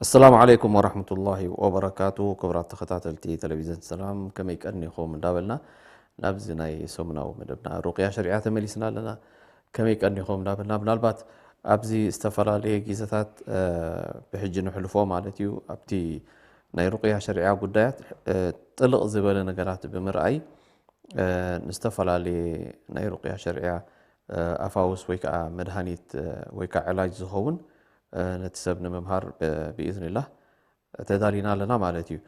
ኣሰላሙ ዓለይኩም ወራህመቱላሂ ወበረካቱ። ክቡራት ተኸታተልቲ ቴሌቪዝን ሰላም፣ ከመይ ቀኒኹም እንዳበልና ናብዚ ናይ ሰሙናዊ መደብና ሩቅያ ሸሪዓ ተመሊስና ኣለና። ከመይ ቀኒኹም እንዳበልና፣ ምናልባት ኣብዚ ዝተፈላለየ ግዜታት፣ እ፣ ብሕጂ ንሕልፎ ማለት እዩ፣ ኣብቲ ናይ ሩቅያ ሸሪዓ ጉዳያት፣ እ፣ ጥልቕ ዝበለ ነገራት ብምርኣይ፣ እ፣ ንዝተፈላለየ ናይ ሩቅያ ሸሪዓ፣ እ፣ ኣፋውስ ወይ ከዓ መድሃኒት፣ እ፣ ወይ ከዓ ዕላጅ ዝኸውን፣ እ፣ ነቲ ሰብ ንምምሃር ብ-፣ ብኢዝኒላህ ተዳሊና ኣለና ማለት እዩ።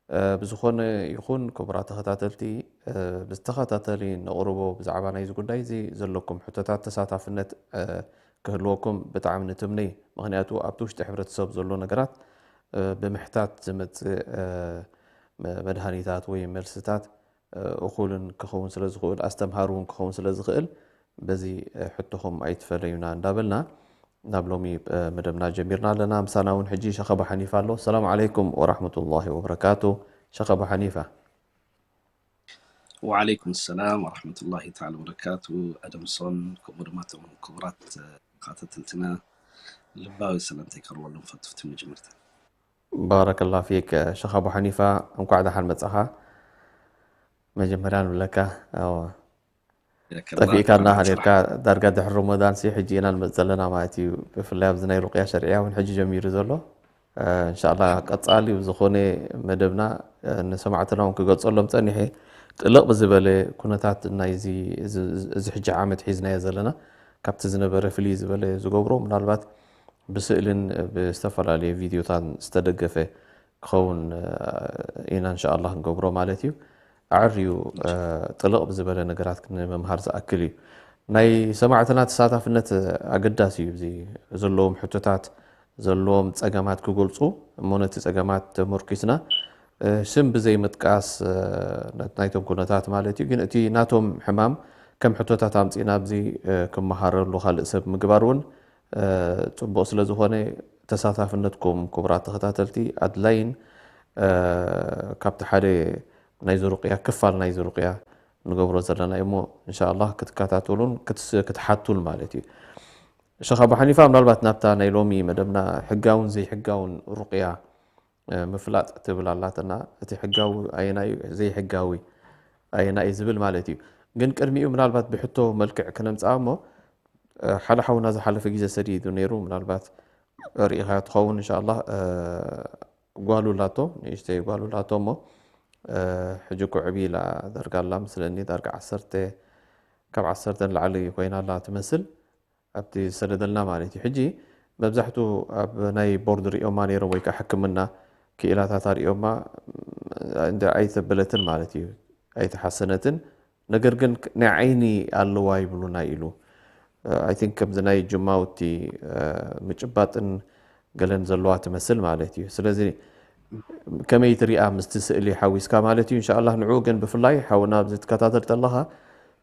እ፣ ብዝኾነ ይኹን ክቡራት ተኸታተልቲ፣ እ፣ ብዝተኸታተሊ ነቕርቦ ብዛዕባ ናይዚ ጉዳይ እዚ ዘለኩም ሕቶታት ተሳታፍነት፣ እ፣ ክህልወኩም ብጣዕሚ ንትምነይ። ምኽንያቱ ኣብቲ ውሽጢ ሕብረተሰብ ዘሎ ነገራት፣ እ፣ ብምሕታት ዝመጽእ፣ እ፣ መ-፣ መድሃኒታት ወይ መልስታት፣ እ፣ እኹልን ክኸውን ስለ ዝኽእል፣ ኣስተምሃሪ እውን ክኸውን ስለ ዝኽእል፣ በዚ፣ እ፣ ሕቶኹም ኣይትፈለዩና እንዳበልና ናብ ሎሚ፣ እ፣ መደብና ጀሚርና ኣለና። ምሳና እውን ሕጂ ሸኽ ኣቡ ሓኒፋ ኣሎ። ሰላም ዓለይኩም ወራህመቱላሂ ወበረካቱ። ሸኽ ኣቡ ሓኒፋ። ወዓለይኩም ሰላም ወራህመቱላሂ ተዓላ ወበረካቱ። ኣደምሶን፣ ከምኡ ድማ እቶም ክቡራት፣ እ፣ ተኸታተልትና ልባዊ ሰላምታይ ከቕርበሎም ፈትፍቲ መጀመርታ። ባረከላ ፊክ ሸኽ ኣቡ ሓኒፋ፣ እንኳዕ ደሓን መጻኻ። መጀመርያ ንብለካ፣ ኣዎ፣ ጠፊእካና ሓዲርካ። ዳርጋ ድሕሪ ረመዳን ሲ ሕጂ ኢና ንመጽእ ዘለና ማለት እዩ። ብፍላይ ኣብዚ ናይ ሩቅያ ሸርዕያ እውን ሕጂ ጀሚሩ ዘሎ። እ፣ እንሻላ ቀጻሊ ብዝኾነ መደብና፣ እ፣ ንሰማዕትና እውን ክገልጸሎም ጸኒሐ፣ ጥልቕ ብዝበለ ኩነታት ናይዚ፣ እዚ፣ እዚ ሕጂ ዓመት ሒዝናዮ ዘለና፣ ካብቲ ዝነበረ ፍልይ ዝበለ ዝገብሮ፣ ምናልባት ብስእልን ብዝተፈላለየ ቪድዮታን ዝተደገፈ ክኸውን፣ እ፣ ኢና እንሻኣላህ ክንገብሮ ማለት እዩ። ኣዕርዩ፣ እ፣ ጥልቕ ብዝበለ ነገራት ንምምሃር ዝኣክል እዩ። ናይ ሰማዕትና ተሳታፍነት ኣገዳሲ እዩ። እዚ ዘለዎም ሕቶታት፣ ዘለዎም ጸገማት ክገልጹ እሞ ነቲ ጸገማት ተመርኪስና፣ እ፣ ስም ብዘይ ምጥቃስ፣ እ፣ ናይቶም ኩነታት ማለት እዩ። ግን እቲ ናቶም ሕማም ከም ሕቶታት ኣምጺእና ኣብዚ፣ እ፣ ክመሃረሉ ካልእ ሰብ ምግባር እውን፣ እ፣ ጽቡቕ ስለ ዝኾነ ተሳታፍነትኩም ክቡራት ተኸታተልቲ ኣድላይን፣ እ፣ ካብቲ ሓደ ናይዚ ሩቅያ ክፋል ናይዚ ሩቅያ ንገብሮ ዘለና እዩ እሞ እንሻኣላህ ክትከታተሉን ክትስ-፣ ክትሓቱን ማለት እዩ። ሸኽ ኣቡ ሓኒፋ፣ ምናልባት ናብታ ናይ ሎሚ መደብና ሕጋውን ዘይሕጋውን ሩቅያ፣ እ፣ ምፍላጥ ትብል ኣላትና። እቲ ሕጋዊ ኣየናይ እዩ፣ ዘይሕጋዊ ኣየናይ እዩ ዝብል ማለት እዩ። ግን ቅድሚኡ ምናልባት ብሕቶ መልክዕ ክነምጽኣ እሞ፣ እ፣ ሓደ ሓውና ዝሓለፈ ግዜ ሰዲዱ ነይሩ፣ ምናልባት ርኢኻ ትኸውን እንሻኣላህ። እ፣ ጓሉ ኣላቶ፣ ንእሽተይ ጓሉ ኣላቶ እሞ፣ እ፣ ሕጂ እኮ ዕብይ ኢላ ዳርጋ ኣላ ምስለኒ፣ ዳርጋ ዓሰርተ፣ ካብ ዓሰርተ ንላዕሊ ኮይና ኣላ ትመስል። ኣብቲ ዝሰደደልና ማለት እዩ። ሕጂ መብዛሕቱ ኣብ ናይ ቦርድ ሪኦማ ነይሮም ወይ ከዓ ሕክምና ክኢላታት ኣሪኦማ፣ እንደ ኣይተበለትን ማለት እዩ፣ ኣይተሓሰነትን። ነገር ግን ክ-፣ ናይ ዓይኒ ኣለዋ ይብሉና ኢሉ። I think ከምዚ ናይ ጅማውቲ፣ እ፣ ምጭባጥን ገለን ዘለዋ ትመስል ማለት እዩ። ስለዚ ከመይ ትሪኣ ምስቲ ስእሊ ሓዊስካ ማለት እዩ። እንሻኣላህ ንዕኡ ግን ብፍላይ ሓውና ኣብዚ ትከታተል ተለኻ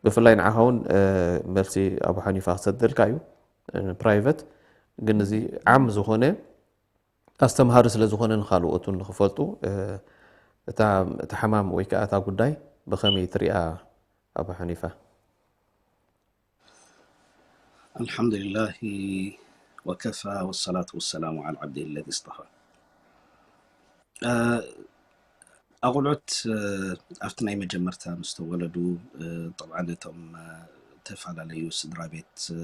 ብፍላይ ንዓኻ እውን፣ እ፣ መልሲ ኣቡ ሓኒፋ ክሰደልካ እዩ፣ እ፣ ፕራይቨት። ግን እዚ ዓም ዝኾነ ኣስተምሃሪ ስለ ዝኾነ ንኻልኦት እውን ንኽፈልጡ፣ እ፣ እታ፣ እቲ ሕማም ወይ ከዓ እታ ጉዳይ ብኸመይ ትሪኣ ኣቡ ሓኒፋ? الحمد لله وكفى والصلاة والسلام على عبده الذي اصطفى. እ፣ ኣቑልዑት፣ እ፣ ኣብቲ ናይ መጀመርታ ምስ ተወለዱ፣ እ፣ ጠብዓን እቶም፣ እ፣ ተፈላለዩ ስድራ ቤት፣ እ፣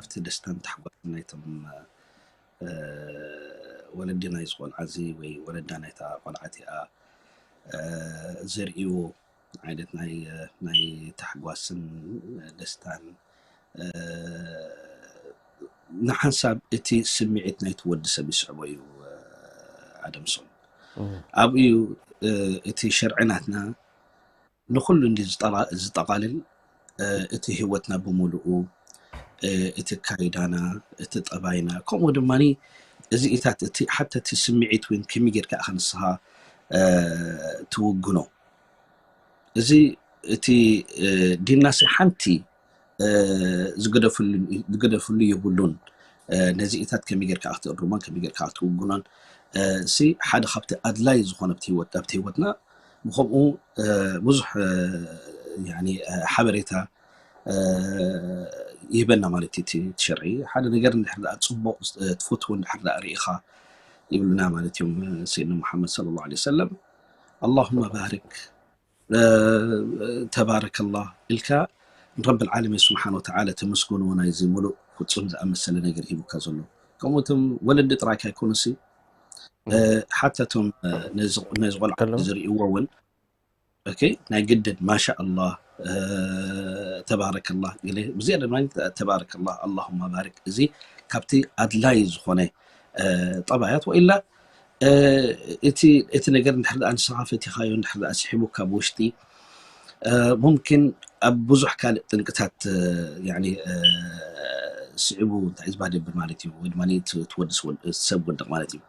ኣብቲ ደስታን ታሕጓስን ናይቶም፣ እ፣ ወለዲ ናይዚ ቆልዓ እዚ ወይ ወለዳ ናይታ ቆልዓ እቲኣ፣ እ፣ ዘርእይዎ ዓይነት ናይ፣ እ፣ ናይ ታሕጓስን ደስታን፣ እ፣ ንሓንሳብ እቲ ስምዒት ናይቲ ወዲ ሰብ ይስዕቦ እዩ፣ እ፣ ኣደምሶም። እም። ኣብኡ እዩ፣ እ፣ እቲ ሸርዒ ናትና ንኹሉ እንዲ ዝጠላ-፣ ዝጠቓልል፣ እ፣ እቲ ህይወትና ብምሉኡ፣ እቲ ኣካይዳና፣ እቲ ጠባይና፣ ከምኡ ድማ እዚኢታት፣ እቲ ሓታ እቲ ስምዒት እውን ከመይ ጌርካ ኢኻ ንስኻ ትውግኖ? እዚ እቲ ዲናሲ ሓንቲ ዝገደፍሉ የብሉን። ነዚኢታት ከመይ ጌርካ ክትእርሞን ከመይ ጌርካ ክትውግኖን፣ እሲ ሓደ ካብቲ ኣድላይ ዝኾነ ኣብቲ ህይወትና። ብኸምኡ ብዙሕ ሓበሬታ ይህበና ማለት እዩ። እቲ ሸርዒ ሓደ ነገር እንድሕር ደኣ ፅቡቕ ትፈትዎ እንድሕር ደኣ ርኢኻ ይብሉና ማለት እዮም ሰይድና ሙሓመድ ሰለላሁ ዐለይሂ ወሰለም። ኣላሁመ ባርክ ተባረከላህ ኢልካ ንረብል ዓለሚን ስብሓን ወተዓላ ተመስገንዎ፣ ናይዚ ሙሉእ ፍፁም ዝኣመሰለ ነገር ሂቡካ ዘሎ። ከምኡ እቶም ወለዲ ጥራይ ካይኮኑሲ ሓታ እቶም ነዚ ቆልዓ ዝርእይዎ እውን ናይ ግድን ማሻ ኣላህ ተባረከላህ ገለ ብዝያዳ ድማ ተባረከላህ ኣላሁማ ባርክ። እዚ ካብቲ ኣድላይ ዝኾነ ጠባያት ወኢላ እቲ ነገር እንድሕር ደኣ ንስኻ ፈቲኻዮ እንድሕር ደኣ ስሒቡካ ብውሽጢ ሙምኪን ኣብ ብዙሕ ካልእ ጥንቅታት ስዒቡ እንታይ ዝባደብ ማለት እዩ ወይ ድማ ትወድስ ሰብ ወድቕ ማለት እዩ።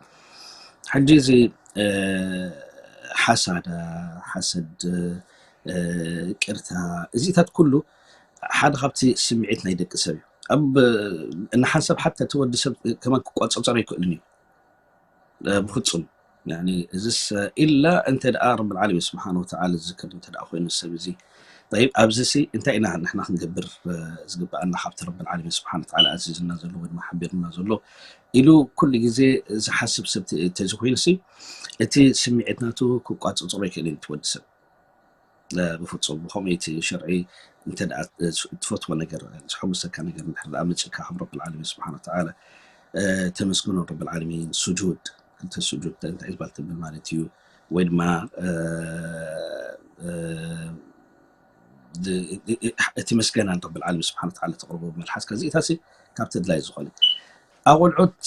ሕጂ እዚ ሓሳዳ ሓሰድ ቅርታ እዚታት ኩሉ ሓደ ካብቲ ስምዒት ናይ ደቂ ሰብ እዩ። ኣብ ንሓንሳብ ሓታ እቲ ወዲ ሰብ ከማን ክቆፀፀሮ ኣይክእልን እዩ ብፍፁም። እዚስ ኢላ እንተ ደኣ ረብል ዓለሚን ስብሓን ወተዓላ ዝዝከር እንተ ደኣ ኮይኑ ሰብ እዚ ጠይብ ኣብዚ ሲ እንታይ ኢና ንሕና ክንገብር ዝግበኣና ካብቲ ረብል ዓለሚን ስብሓን ወተዓላ ኣዚዝና ዘሎ ወይ ድማ ሓቢርና ዘሎ ኢሉ ኩሉ ግዜ ዝሓስብ ሰብ ተዝኮይኑ ሲ እቲ ስምዒት ናቱ ክቋፅፅሮ ይክእል እዩ እቲ ወዲ ሰብ። ብፍፁም ብከምኡ እቲ ሸርዒ እንተ ደኣ ትፈትዎ ነገር ዝሐጉሰካ ነገር እንድሕር ደኣ መፅእካ ካብ ረብል ዓለሚን ስብሓን ወተዓላ ተመስግኖ ረብል ዓለሚን ስጁድ ክልተ ስጁድ እንታይ ዝባል ትብል ማለት እዩ ወይ ድማ እቲ ምስጋና ንረብል ዓለሚን ስብሓን ወተዓላ ተቕርቦ ብመልሓስካ እዚኢታሲ ካብ ተድላይ ዝኾነ ኣቆልዑት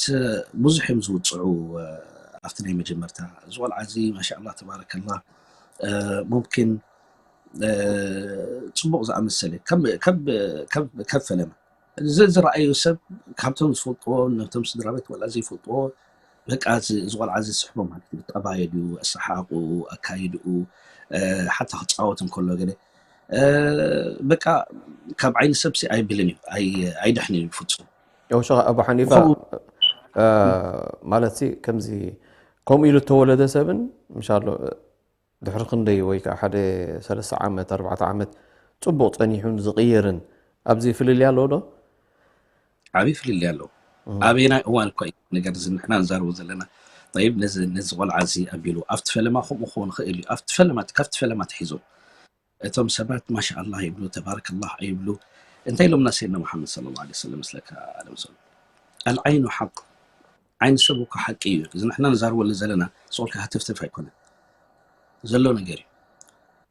ብዙሕ እዮም ዝውፅዑ ኣብቲ ናይ መጀመርታ እዚ ቆልዓ እዚ ማሻ ኣላ ተባረከላ ሙምኪን ፅቡቕ ዝኣመሰለ ካብ ፈለማ እዚ ዝረኣዩ ሰብ ካብቶም ዝፈልጥዎ ነቶም ስድራ ቤት ወላ ዘይፈልጥዎ በቃ እዚ ቆልዓ እዚ ዝስሕቦ ማለት እዩ። ጠባዩ ድዩ፣ ኣሰሓሕቅኡ፣ ኣካይድኡ፣ ሓታ ክፃወት እንከሎ ገለ በቃ ካብ ዓይኒ ሰብሲ ኣይብልን እዩ፣ ኣይድሕንን እዩ ብፍፁም። ሸ ኣቡ ሓኒፋ ማለት ሲ ከምዚ ከምኡ ኢሉ እተወለደ ሰብን ምሻሎ ድሕሪ ክንደይ ወይ ከዓ ሓደ ሰለስተ ዓመት ኣርባዕተ ዓመት ፅቡቕ ፀኒሑን ዝቕየርን ኣብዚ ፍልልይ ኣለዎ ዶ? ዓብዪ ፍልልይ ኣለዎ። ኣበየናይ እዋን እኳ እዩ ነገር እዚ ንሕና ንዛረቡ ዘለና። ጠይብ ነዚ ነዚ ቆልዓ እዚ ኣቢሉ ኣብቲ ፈለማ ከምኡ ክኸውን ይኽእል እዩ። ኣብቲ ፈለማ ካብቲ ፈለማ ትሒዞም እቶም ሰባት ማሻ ኣላህ ይብሉ ተባረከላህ ኣይብሉ። እንታይ ኢሎምና ሰይድና ሙሓመድ ሰለላሁ ዐለይሂ ወሰለም መስለካ ኣለምሰሉ ኣልዓይኑ ሓቅ ዓይኒ ሰብ እኮ ሓቂ እዩ። እዚ ንሕና ንዛርበሉ ዘለና ስቕ ኢልካ ሃተፍተፍ ኣይኮነን ዘሎ ነገር እዩ።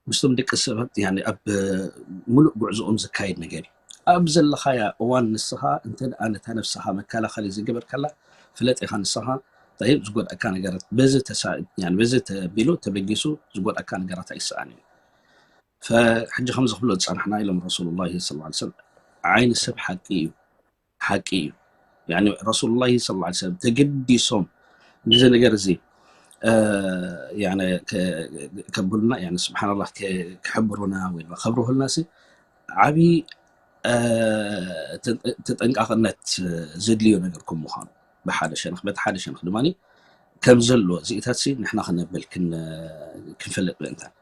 ምስቶም ደቂ ሰባት ኣብ ሙሉእ ጉዕዞኦም ዝካየድ ነገር እዩ። ኣብ ዘለኻያ እዋን ንስኻ እንተ ደኣ ነታ ነፍስኻ መከላኸሊ ዝገበርካላ ፍለጥ ኢኻ ንስኻ ጠይብ ዝጎድኣካ ነገራት በዚ ተሳ በዚ ተቢሉ ተበጊሱ ዝጎድኣካ ነገራት ኣይሰኣን እዩ። ሕጂ ከምዚ ክብሎ ዝፀናሕና ኢሎም ረሱሉላሂ ሰለላሁ ዐለይሂ ወሰለም ዓይኒ ሰብ ሓቂ እዩ ሓቂ እዩ። ረሱሉላሂ ሰለላሁ ዐለይሂ ወሰለም ተገዲሶም ነዚ ነገር እዚ ከብሉና ስብሓንላህ ክሕብሩና ወይ ድማ ከብርሁልና ሲ ዓብዪ ተጠንቃቕነት ዘድልዮ ነገር ከም ምዃኑ ብሓደ ሸነኽ በቲ ሓደ ሸነኽ ድማ ከም ዘሎ እዚኢታት ሲ ንሕና ክነብል ክንፈልጥ ምእንታን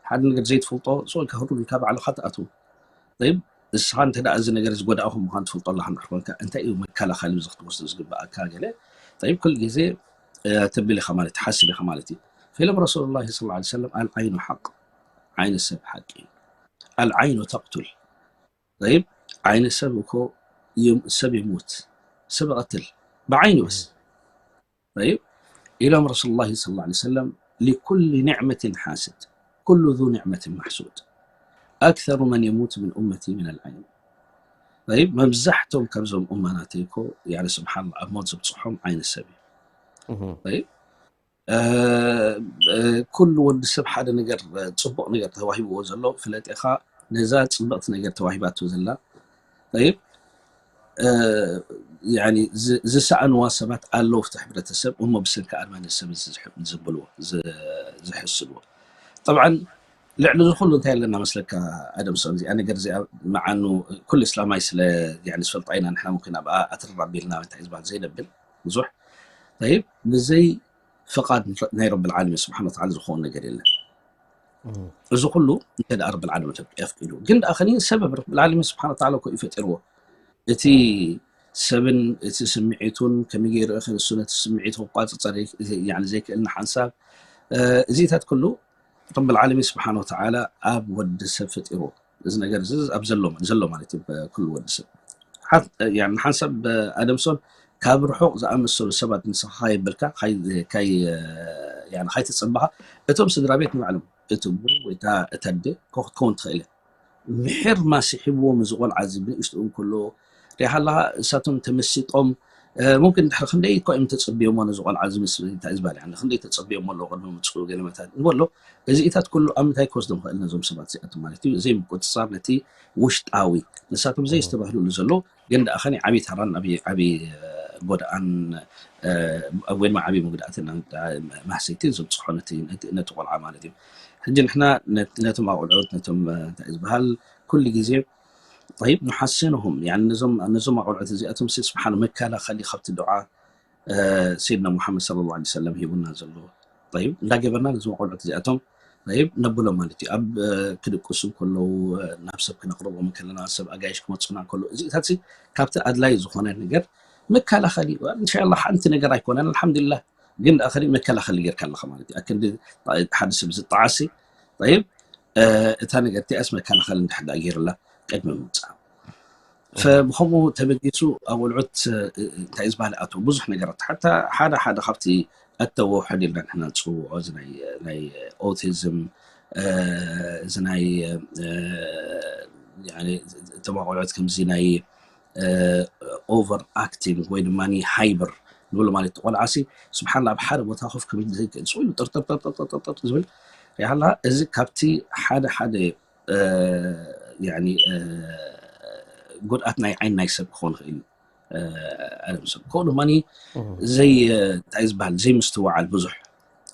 ሓደ ነገር ዘይትፈልጦ ስቕ ኢልካ ህሩግ ኢልካ ባዕልኻ ትኣትዎ ጠይብ ንስኻ እንተ ደኣ እዚ ነገር ዝጎዳእኹም ምዃን ትፈልጦ ኣለኻ እንድሕር ኮንካ እንታይ እዩ መከላኸሊ እዚ ክትወስዶ ዝግበኣካ ገለ ጠይብ ኩሉ ግዜ ተብል ኢኻ ማለት ትሓስብ ኢኻ ማለት እዩ ፈኢሎም ረሱሉላሂ ሰለላሁ ዐለይሂ ወሰለም ኣልዓይኑ ሓቅ ዓይኒ ሰብ ሓቂ እዩ ኣልዓይኑ ተቅቱል ጠይብ ዓይኒ ሰብ እኮ ሰብ ይሙት ሰብ ይቐትል ብዓይኑ በስ طيب ኢሎም ረሱሉላሂ ሰለላሁ ዐለይሂ ወሰለም لكل نعمة حاسد كل ذو نعمة محسود أكثر من يموت من أمتي من العين طيب መብዛሕቶም ካብዞም ኡማ ናተይ እኮ ያኒ ስብሓንላ ኣብ ሞት ዝብፅሖም ዓይኒ ሰብ እዩ طيب ኩሉ ወዲ ሰብ ሓደ ነገር ፅቡቕ ነገር ተዋሂብዎ ዘሎ ፍለጥ ኢኻ ነዛ ፅብቕቲ ነገር ተዋሂባቶ ዘላ طيب ያኒ ዝሰኣንዋ ሰባት ኣለዉ ኣብቲ ሕብረተሰብ፣ እሞ ብሰንኪ ኣድማ ሰብ ዝብልዎ ዝሕስልዎ። ጠብዓን ልዕሊ ዝኩሉ እንታይ ኣለና መስለካ ኣደምሶን? እዚኣ ነገር እዚኣ መዓኑ ኩሉ እስላማይ ስለ ዝፈልጣ ኢና ንሕና ምምክን ኣብኣ ኣትርር ኣቢልና እንታይ ዝበሃል ዘይነብል ብዙሕ። ጠይብ፣ ብዘይ ፍቓድ ናይ ረብል ዓለሚን ስብሓን ወተዓላ ዝኸውን ነገር የለን። እዚ ኩሉ እንተ ደኣ ረብል ዓለሚን ኣፍቂዱ። ግን ደኣ ከኒ ሰበብ ረብል ዓለሚን ስብሓን ወተዓላ እኮ እዩ ፈጢርዎ። እቲ ሰብን እቲ ስምዒቱን ከመይ ገይሩ እኸ ንሱ ነቲ ስምዒቱ ክቋፅፀር ዘይክእል ንሓንሳብ እዚታት ኩሉ ረብል ዓለሚን ስብሓን ወተዓላ ኣብ ወዲ ሰብ ፈጢርዎ። እዚ ነገር እዚ ኣብ ዘሎ ዘሎ ማለት እዩ ኩሉ ወዲ ሰብ። ንሓንሳብ ኣደምሶን ካብ ርሑቕ ዝኣመሰሉ ሰባት ንስኻ የብልካ ካይተፀበኻ እቶም ስድራ ቤት ንባዕሎም እቲ እቦ ወይ እታ ኣደ ክትከውን ትኽእል እያ። ምሕር ማስ ሒብዎም እዚ ቆልዓ እዚ ብንእሽትኡ እንከሎ ሪኢኻ ኣለኻ እሳቶም ተመሲጦም ሙምክን ድሕሪ ክንደይ እኮ እዮም ተፀቢዮሞ ነዚ ቆልዓ እዚ ምስ እንታይ ዝበሃል ክንደይ ተፀቢዮሞ ኣለዉ ቅድሚ ምፅኡ ገለ መታት ንበሎ። እዚኢታት ኩሉ ኣብ ምንታይ ክወስዶም ክእል ነዞም ሰባት እዚኣቶም ማለት እዩ ዘይምቁፅፃር ነቲ ውሽጣዊ ንሳቶም ዘየስተባህልሉ ዘሎ ግን ደኣ ኸኒ ዓብዪ ታራን ዓብዪ ዓብዪ ጎድኣን ወይ ድማ ዓብዪ መጉዳእትን ማህሰይትን ዘብፅሖ ነቲ ቆልዓ ማለት እዩ። ሕጂ ንሕና ነቶም ኣቆልዑት ነቶም እንታይ ዝበሃል ኩሉ ግዜ طيب نحصنهم يعني ነዞም ኣቆልዑት እዚኣቶም ስብሓን መከላኸሊ ካብቲ ዱዓ ሰይድና ሙሓመድ صلى الله عليه وسلم ሂቡና ዘሎ طيب እንዳገበርና ነዞም ኣቆልዑት እዚኣቶም طيب ነብሎም ማለት እዩ። ኣብ ክድቅሱ ከለዉ ናብ ሰብ ክነቅርቦም ከለና ሰብ ኣጋይሽ ክመፁና ከለዉ እዚታት ካብቲ ኣድላይ ዝኾነ ነገር መከላኸሊ እንሻላ ሓንቲ ነገር ኣይኮነን ኣልሓምዱሊላህ። ግን ደኣ ከዲ መከላኸሊ ጌርካ ኣለኻ ማለት እዩ። ኣክንዲ ሓደ ሰብ ዝጠዓሲ طيب እታ ነገር እቲኣስ መከላኸሊ እንድሕር ደኣ ገይርላ ቅድሚ ምምፃእ ብከምኡ ተበጊሱ ኣቆልዑት እንታይ ዝበሃል ኣተው ብዙሕ ነገራት ሓታ ሓደ ሓደ ካብቲ ኣተወ ሕድ ኢልና ንሕና ንፅውዖ ናይ ኦቲዝም እዚ ናይ እቶም ኣቆልዑት ከምዚ ናይ ኦቨር ኣክቲንግ ወይ ድማ ሃይበር ንብሎ ማለት ቆልዓሲ ስብሓን ኣብ ሓደ ቦታ ኮፍ ክብል ዘይክእል ስኢሉ ጥርጥርጥርጥርጥርጥር ዝብል ያላ እዚ ካብቲ ሓደ ሓደ ጉድኣት ናይ ዓይን ናይ ሰብ ክኾን ይኽእል እዩ። ኣለም ሰብ ከምኡ ድማ ዘይ እንታይ ዝበሃል ዘይምስትውዓል ብዙሕ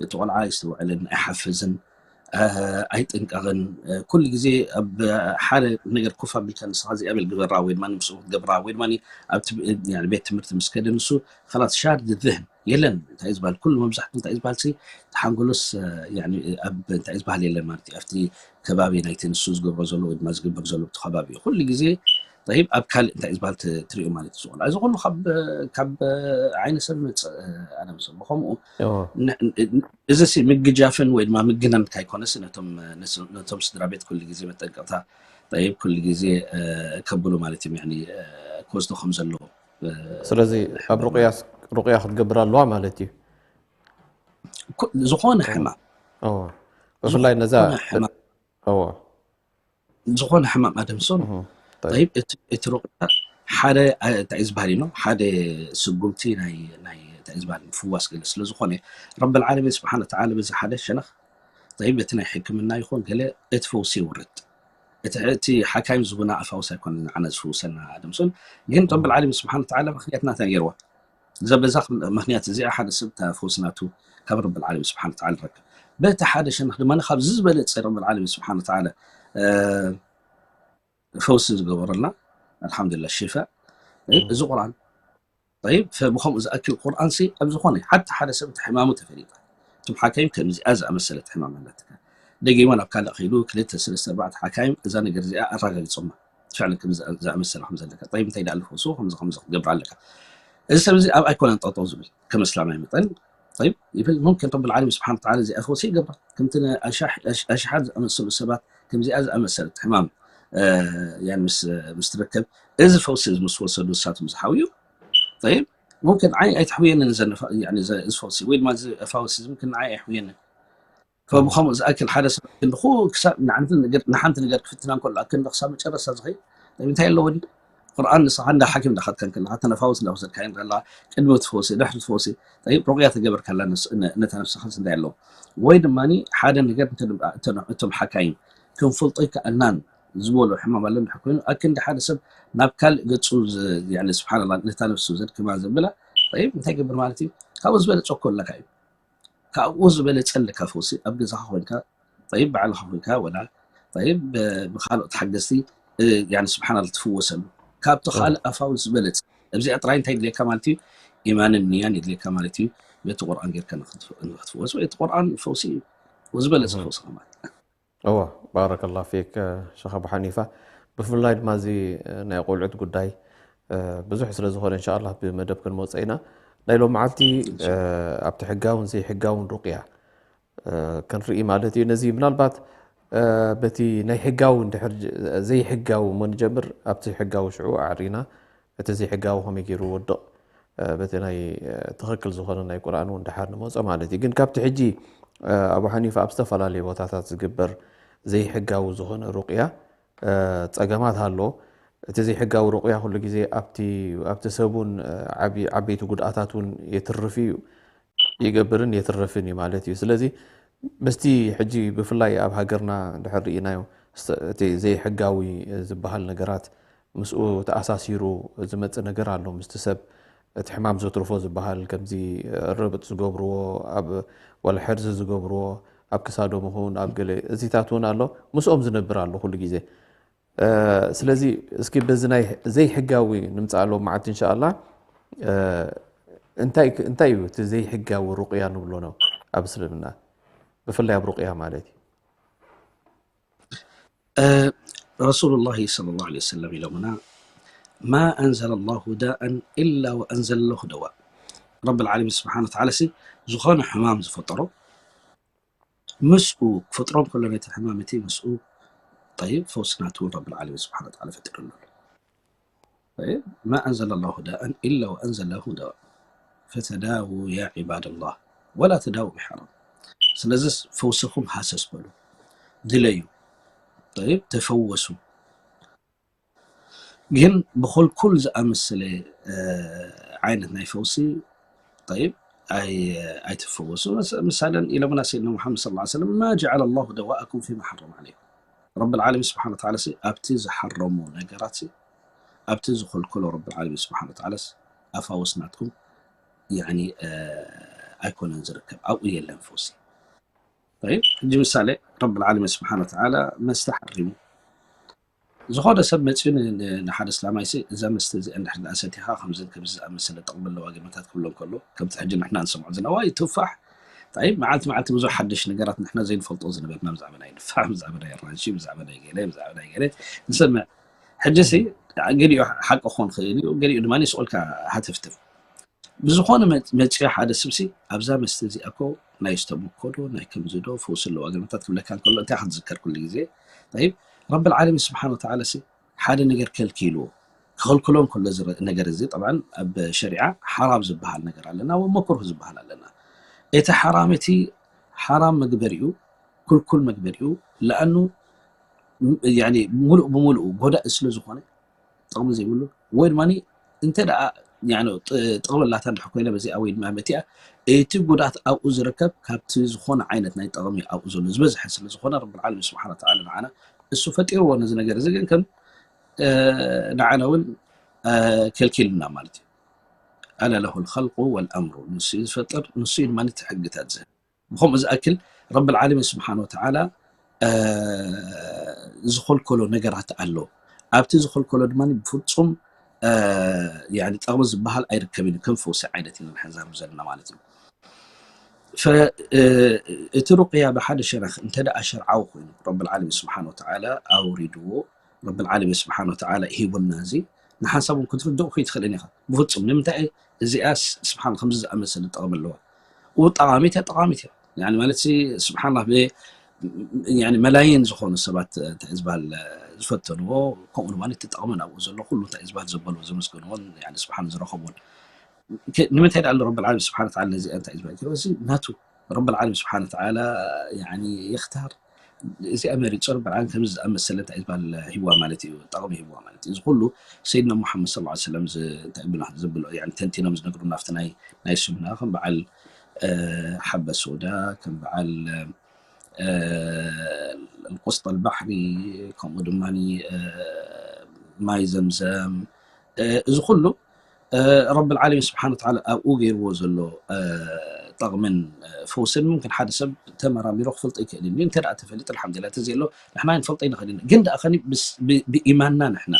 እቲ ቆልዓ ኣይስትውዕልን ኣይሓፍዝን ኣይጥንቀቕን ኩሉ ግዜ ኣብ ሓደ ነገር ኮፍ ኣቢልካ ንስኻ እዚኣ በል ግበራ ወይ ድማ ንስኡ ክትገብራ ወይ ድማ ኣብቲ ቤት ትምህርቲ ምስ ከደ ንሱ ኸላስ ሻርድ ዝህን የለን እንታይ ዝበሃል ኩሉ መብዛሕቱ እንታይ ዝበሃል ሲ ተሓንጎሎስ ኣብ እንታይ ዝበሃል የለን ማለት እዩ ኣብቲ ከባቢ ናይቲ ንሱ ዝገብሮ ዘሎ ወይ ድማ ዝግበር ዘሎ እቲ ከባቢ እዩ ኩሉ ግዜ طيب ኣብ ካልእ እንታይ ዝበሃል ትሪኦ ማለት እዩ ዝቆልዓ እዚ ኩሉ ካብ ዓይነ ሰብ ይመፅእ ኣነ ምስ ብከምኡ እዚ ሲ ምግጃፍን ወይ ድማ ምግናን ካይኮነስ ነቶም ስድራ ቤት ኩሉ ግዜ መጠንቀቕታ طيب ኩሉ ግዜ ከብሉ ማለት እዮም ክወስዶ ከም ዘለዎ ስለዚ ኣብ ሩቅያ ክትገብር ኣለዋ ማለት እዩ ዝኾነ ሕማም ብፍላይ ነዛ ዝኾነ ሕማም ኣደምሶም እቲ ሩቅያ ሓደ እንታይ ዝበሃል ኢኖ ሓደ ስጉምቲ ናይ እንታይ ዝበሃል ምፍዋስ ገለ ስለዝኾነ ረብል ዓለሚን ስብሓን ወተዓላ በዚ ሓደ ሸነኽ طيب እቲ ናይ ሕክምና ይኹን ገለ እቲ ፈውሲ ይውርድ እቲ ሓካይም ዝቡና ኣፋውስ ኣይኮነ ንዓና ዝፍውሰና ኣደምሶን ግን ረብል ዓለሚን ስብሓን ወተዓላ ምክንያትና እንታይ ገይርዋ እዛ በዛ ምክንያት እዚኣ ሓደ ሰብ እታ ፈውሲ ናቱ ካብ ረብል ዓለሚን ስብሓን ወተዓላ ረክብ በቲ ሓደ ሸነኽ ድማ ካብዚ ዝበለፀ ረብል ዓለሚን ስብሓን ወተዓላ ፈውሲ ዝገበረልና ኣልሓምዱሊላህ ሽፋእ እዚ ቁርኣን طيب ብከምኡ ዝኣክል ቁርኣን ሲ ኣብ ዝኾነ ሓቲ ሓደ ሰብ እቲ ሕማሙ ተፈሊጣ እቶም ሓካይም ከምዚኣ ዝኣመሰለት ሕማም ኣለትካ ደጊማ ናብ ካልእ ከይዱ ክልተ ሰለስተ ኣርባዕተ ሓካይም እዛ ነገር እዚኣ ኣረጋጊፆማ ፍዕለን ከም ዝኣመሰለ ከም ዘለካ طيب እንታይ ደኣ ዝፈውሱ ከምዚ ከምዚ ክትገብር ኣለካ እዚ ሰብ እዚ ኣብ ኣይኮነን ጠጠው ዝብል ከም እስላማይ መጠን طيب ይብል ممكن ረብል ዓለሚን ስብሓን ወተዓላ እዚኣ ፈውሲ ይገብራ ከምቲ ኣሽሓት ዝኣመሰሉ ሰባት ከምዚኣ ዝኣመሰለት ሕማም ምስ ትርከብ እዚ ፈውሲ ምስ ወሰዱ ንሳቶም ዝሓውዩ طيب ممكن ዓይ ኣይትሕውየንን እዚ ፈውሲ ወይ ድማ እዚ ፈውሲ ممكن ዓይ ኣይሕውየንን فبخم زأكل حدا سبب كنخو كسا نعنت نجر نحنت نجر كفتنا كل أكن دخسا مجرد سازغي طيب انتهي اللي ودي قرآن نص عندها حكيم دخلت كان كلها تنفاوس لو زكاين لا قدمة فوسي دحر فوسي طيب رقية تجبر كلا نس نتنفس خلص انتهي اللو ويد ماني حدا نجر انتم حكايم كن فلطي كأنان ዝበሎ ሕማም ኣሎ እንድሕር ኮይኑ ኣክንዲ ሓደ ሰብ ናብ ካልእ ገጹ ስብሓንላ ነታ ነፍሱ ዘድክማ ዘብላ እንታይ ገብር ማለት እዩ? ካብኡ ዝበለጸ እኮ ኣለካ እዩ። ካብኡ ዝበለጸ ኣለካ ፈውሲ ኣብ ገዛኻ ኮይንካ፣ ጠይብ ባዕልኻ ኮይንካ ወላ ጠይብ ብኻልኦት ሓገዝቲ ስብሓንላ ትፍወሰሉ። ካብቲ ካልእ ኣፋዊ ዝበለጸ እዚኣ ጥራይ እንታይ የድልየካ ማለት እዩ? ኢማንን ንያን የድልየካ ማለት እዩ። በቲ ቁርኣን ጌርካ ንክትፍወስ ወይ እቲ ቁርኣን ፈውሲ እዩ ዝበለጸ ፈውሲ ማለት። እወ ባረከላ ፊክ ሸኽ ኣቡ ሓኒፋ። ብፍላይ ድማ እዚ ናይ ቆልዑት ጉዳይ ብዙሕ ስለ ዝኾነ እንሻላ ብመደብ ክንመፀ ኢና። ናይ ሎም መዓልቲ ኣብቲ ሕጋውን ዘይሕጋውን ሩቅያ ክንርኢ ማለት እዩ። ነዚ ምናልባት በቲ ናይ ሕጋዊ እንድሕር ዘይሕጋዊ እሞ ንጀምር። ኣብቲ ሕጋዊ ሽዑ ኣዕሪና እቲ ዘይሕጋዊ ከመይ ገይሩ ወድቕ በቲ ናይ ትኽክል ዝኾነ ናይ ቁርኣን እውን ድሓር ንመፆ ማለት እዩ። ግን ካብቲ ሕጂ ኣቡ ሓኒፋ ኣብ ዝተፈላለዩ ቦታታት ዝግበር ዘይሕጋዊ ዝኾነ ሩቅያ ፀገማት ኣሎ። እቲ ዘይሕጋዊ ሩቅያ ኩሉ ግዜ ኣብቲ ኣብቲ ሰብ እውን ዓቢ- ዓበይቲ ጉድኣታት እውን የትርፍ እዩ ይገብርን የትርፍን እዩ ማለት እዩ። ስለዚ ምስቲ ሕጂ ብፍላይ ኣብ ሃገርና እንድሕር ርኢናዮ እቲ ዘይሕጋዊ ዝበሃል ነገራት ምስኡ ተኣሳሲሩ ዝመፅእ ነገር ኣሎ። ምስቲ ሰብ እቲ ሕማም ዘትርፎ ዝበሃል ከምዚ ርብጥ ዝገብርዎ ኣብ ዋላ ሕርዚ ዝገብርዎ ኣብ ክሳዶም ይኹን ኣብ ገለ እዚታት እውን ኣሎ። ምስኦም ዝነብር ኣሎ ኩሉ ግዜ። ስለዚ እስኪ በዚ ናይ ዘይሕጋዊ ንምፅኣሎም መዓልቲ እንሻላ እንታይ እንታይ እዩ እቲ ዘይሕጋዊ ሩቅያ ንብሎ ነው ኣብ እስልምና ብፍላይ ኣብ ሩቅያ ማለት እዩ። ረሱሉላሂ ሰለላሁ ዐለይሂ ወሰለም ኢሎምና ما أنزل الله داء إلا وأنزل له دواء። ረብ ልዓለሚን ስብሓን ወተዓላ ሲ ዝኾነ ሕማም ዝፈጠሮ ምስኡ ክፈጥሮ እንከሎ ነቲ ሕማም እቲ ምስኡ ጠይብ ፈውሲ ናቱ እውን ረብ ልዓለሚን ስብሓን ወተዓላ ፈጢሩሉ ኣሎ። طيب ما أنزل الله داء إلا وأنزل له دواء فتداووا يا عباد الله ولا تداووا بحرام። ስለዚ ፈውስኹም ሃሰስ በሉ ድለዩ። طيب ተፈወሱ። ግን ብኮልኩል ዝኣመሰለ ዓይነት ናይ ፈውሲ طيب ኣይትፈወሱ። ምሳለን ኢለምና ሰይድና ሙሓመድ صلى الله عليه وسلم ما جعل الله دواءكم فيما حرم عليكم። ረብ ልዓለሚን ስብሓን ወተዓላ ኣብቲ ዝሓረሞ ነገራት ኣብቲ ዝኮልኮሎ ረብ ልዓለሚን ስብሓን ወተዓላ ኣፋውስ ናትኩም ኣይኮነን ዝርከብ ኣብኡ የለን ፈውሲ። ሕጂ ምሳሌ ረብ ልዓለሚን ስብሓን ወተዓላ መስተ ሓሪሙ ዝኾነ ሰብ መፅኡ ንሓደ እስላማይ ሲ እዛ መስተ እዚኣ እንድሕር ደኣ ሰቲኻ ከምዝን ከምዚ ዝኣመሰለ ጥቕሚ ኣለዋ ገመታት ክብሎ እንከሎ ከምቲ ሕጂ ንሕና ንሰምዖ ዘለና ዋይ ቱፋሕ ጣይብ መዓልቲ መዓልቲ ብዙሕ ሓድሽ ነገራት ንሕና ዘይንፈልጦ ዝነበርና ብዛዕባ ናይ ንፋሕ ብዛዕባ ናይ ኣራንሺ ብዛዕባ ናይ ገለ ብዛዕባ ናይ ገለ ንሰምዕ ሕጂ ሲ ገሊኡ ሓቂ ክኾን ክእል እዩ ገሊኡ ድማ ይስቆልካ ሃተፍትፍ ብዝኾነ መፅኡ ሓደ ስብሲ ኣብዛ መስተ እዚኣ እኮ ናይ ስተቦኮ ዶ ናይ ከምዚ ዶ ፈውሲ ኣለዋ ገመታት ክብለካ እንከሎ እንታይ ክትዝከር ኩሉ ግዜ طيب رب العالمين سبحانه وتعالى ሲ ሓደ ነገር ከልኪልዎ ክኸልክሎ እንከሎ እዚ ነገር እዚ طبعا ኣብ ሸሪዓ ሓራም ዝበሃል ነገር ኣለና ወመክሩህ ዝበሃል ኣለና እቲ ሓራም እቲ ሓራም መግበሪኡ ክልኩል መግበሪኡ ለኣኑ ሙሉእ ብሙሉእ ጎዳኢ ስለ ዝኾነ ጥቕሚ ዘይብሉ ወይ ድማ እንተ ደኣ ጥቕሚ ኣላታ እንድሕር ኮይና በዚኣ ወይ ድማ መቲኣ እቲ ጉድኣት ኣብኡ ዝርከብ ካብቲ ዝኾነ ዓይነት ናይ ጥቕሚ ኣብኡ ዘሎ ዝበዝሐ ስለ ዝኾነ ረብ ዓለሚን ስብሓን ወተዓላ ንዓና እሱ ፈጢርዎ ነዚ ነገር እዚ ግን ከም ንዓና እውን ከልኪልና ማለት እዩ ኣላ ለሁ ልኸልቁ ወልኣምሩ ንሱ እዩ ዝፈጥር ንሱ እዩ ድማ እቲ ሕግታት ዝህብ ብኸምኡ ዝኣክል ረብ ዓለሚን ስብሓን ወተዓላ ዝኸልከሎ ነገራት ኣሎ ኣብቲ ዝኸልከሎ ድማ ብፍፁም ጠቕሚ ዝበሃል ኣይርከብን ከም ፈውሲ ዓይነት ኢና ንሕዛረብ ዘለና ማለት እዩ እቲ ሩቅያ ብሓደ ሸነኽ እንተ ደኣ ሸርዓዊ ኮይኑ ረብ ዓለሚን ስብሓን ወተዓላ ኣውሪድዎ ረብ ዓለሚን ስብሓን ወተዓላ ሂቡና እዚ ንሓንሳብ እውን ክትርድኦ ከይትኽእልን ኢኻ ብፍፁም ንምንታይ እዚኣ ስብሓን ከምዚ ዝኣመሰለ ጠቕሚ ኣለዋ ጠቓሚት እያ ጠቓሚት እያ ማለት ስብሓንላ መላይን ዝኾኑ ሰባት እንታይ ዝበሃል ዝፈተንዎ ከምኡ ድማ እቲ ጠቕሚ ናብኡ ዘሎ ኩሉ እንታይ ዝበሃል ዘበልዎ ዘመስገንዎን ስብሓን ዝረኸብዎን ንምንታይ ደኣ ረብ ዓለሚን ስብሓን ወተዓላ ነዚኣ እንታይ ዝበሃል እዚ ናቱ ረብ ዓለሚን ስብሓን ወተዓላ የኽታር እዚኣ መሪፁ ረብ ዓለሚን ከምዚ ዝኣመሰለ እንታይ ዝበሃል ሂዋ ማለት እዩ ጠቕሚ ሂዋ ማለት እዩ እዚ ኩሉ ሰይድና ሙሓመድ ስ ሰለም እንታይ ብሎ ዘብሎ ተንቲኖም ዝነግሩ ናብቲ ናይ ሱና ከም በዓል ሓበ ሶዳ ከም በዓል ቁስጠል ባሕሪ፣ ከምኡ ድማ ማይ ዘምዘም፣ እዚ ኩሉ ረብ ዓለሚን ስብሓን ወተዓላ ኣብኡ ገይርዎ ዘሎ ጠቕምን ፈውስን። ምምክን ሓደ ሰብ ተመራሚሮ ክፈልጦ ይክእል እዩ። እንተ ደኣ ተፈሊጡ ኣልሓምዱሊላህ፣ እንተ ዘየሎ ንሕና ክንፈልጦ ኣይንኽእል ኢና። ግን ደኣ ከኒ ብኢማንና ንሕና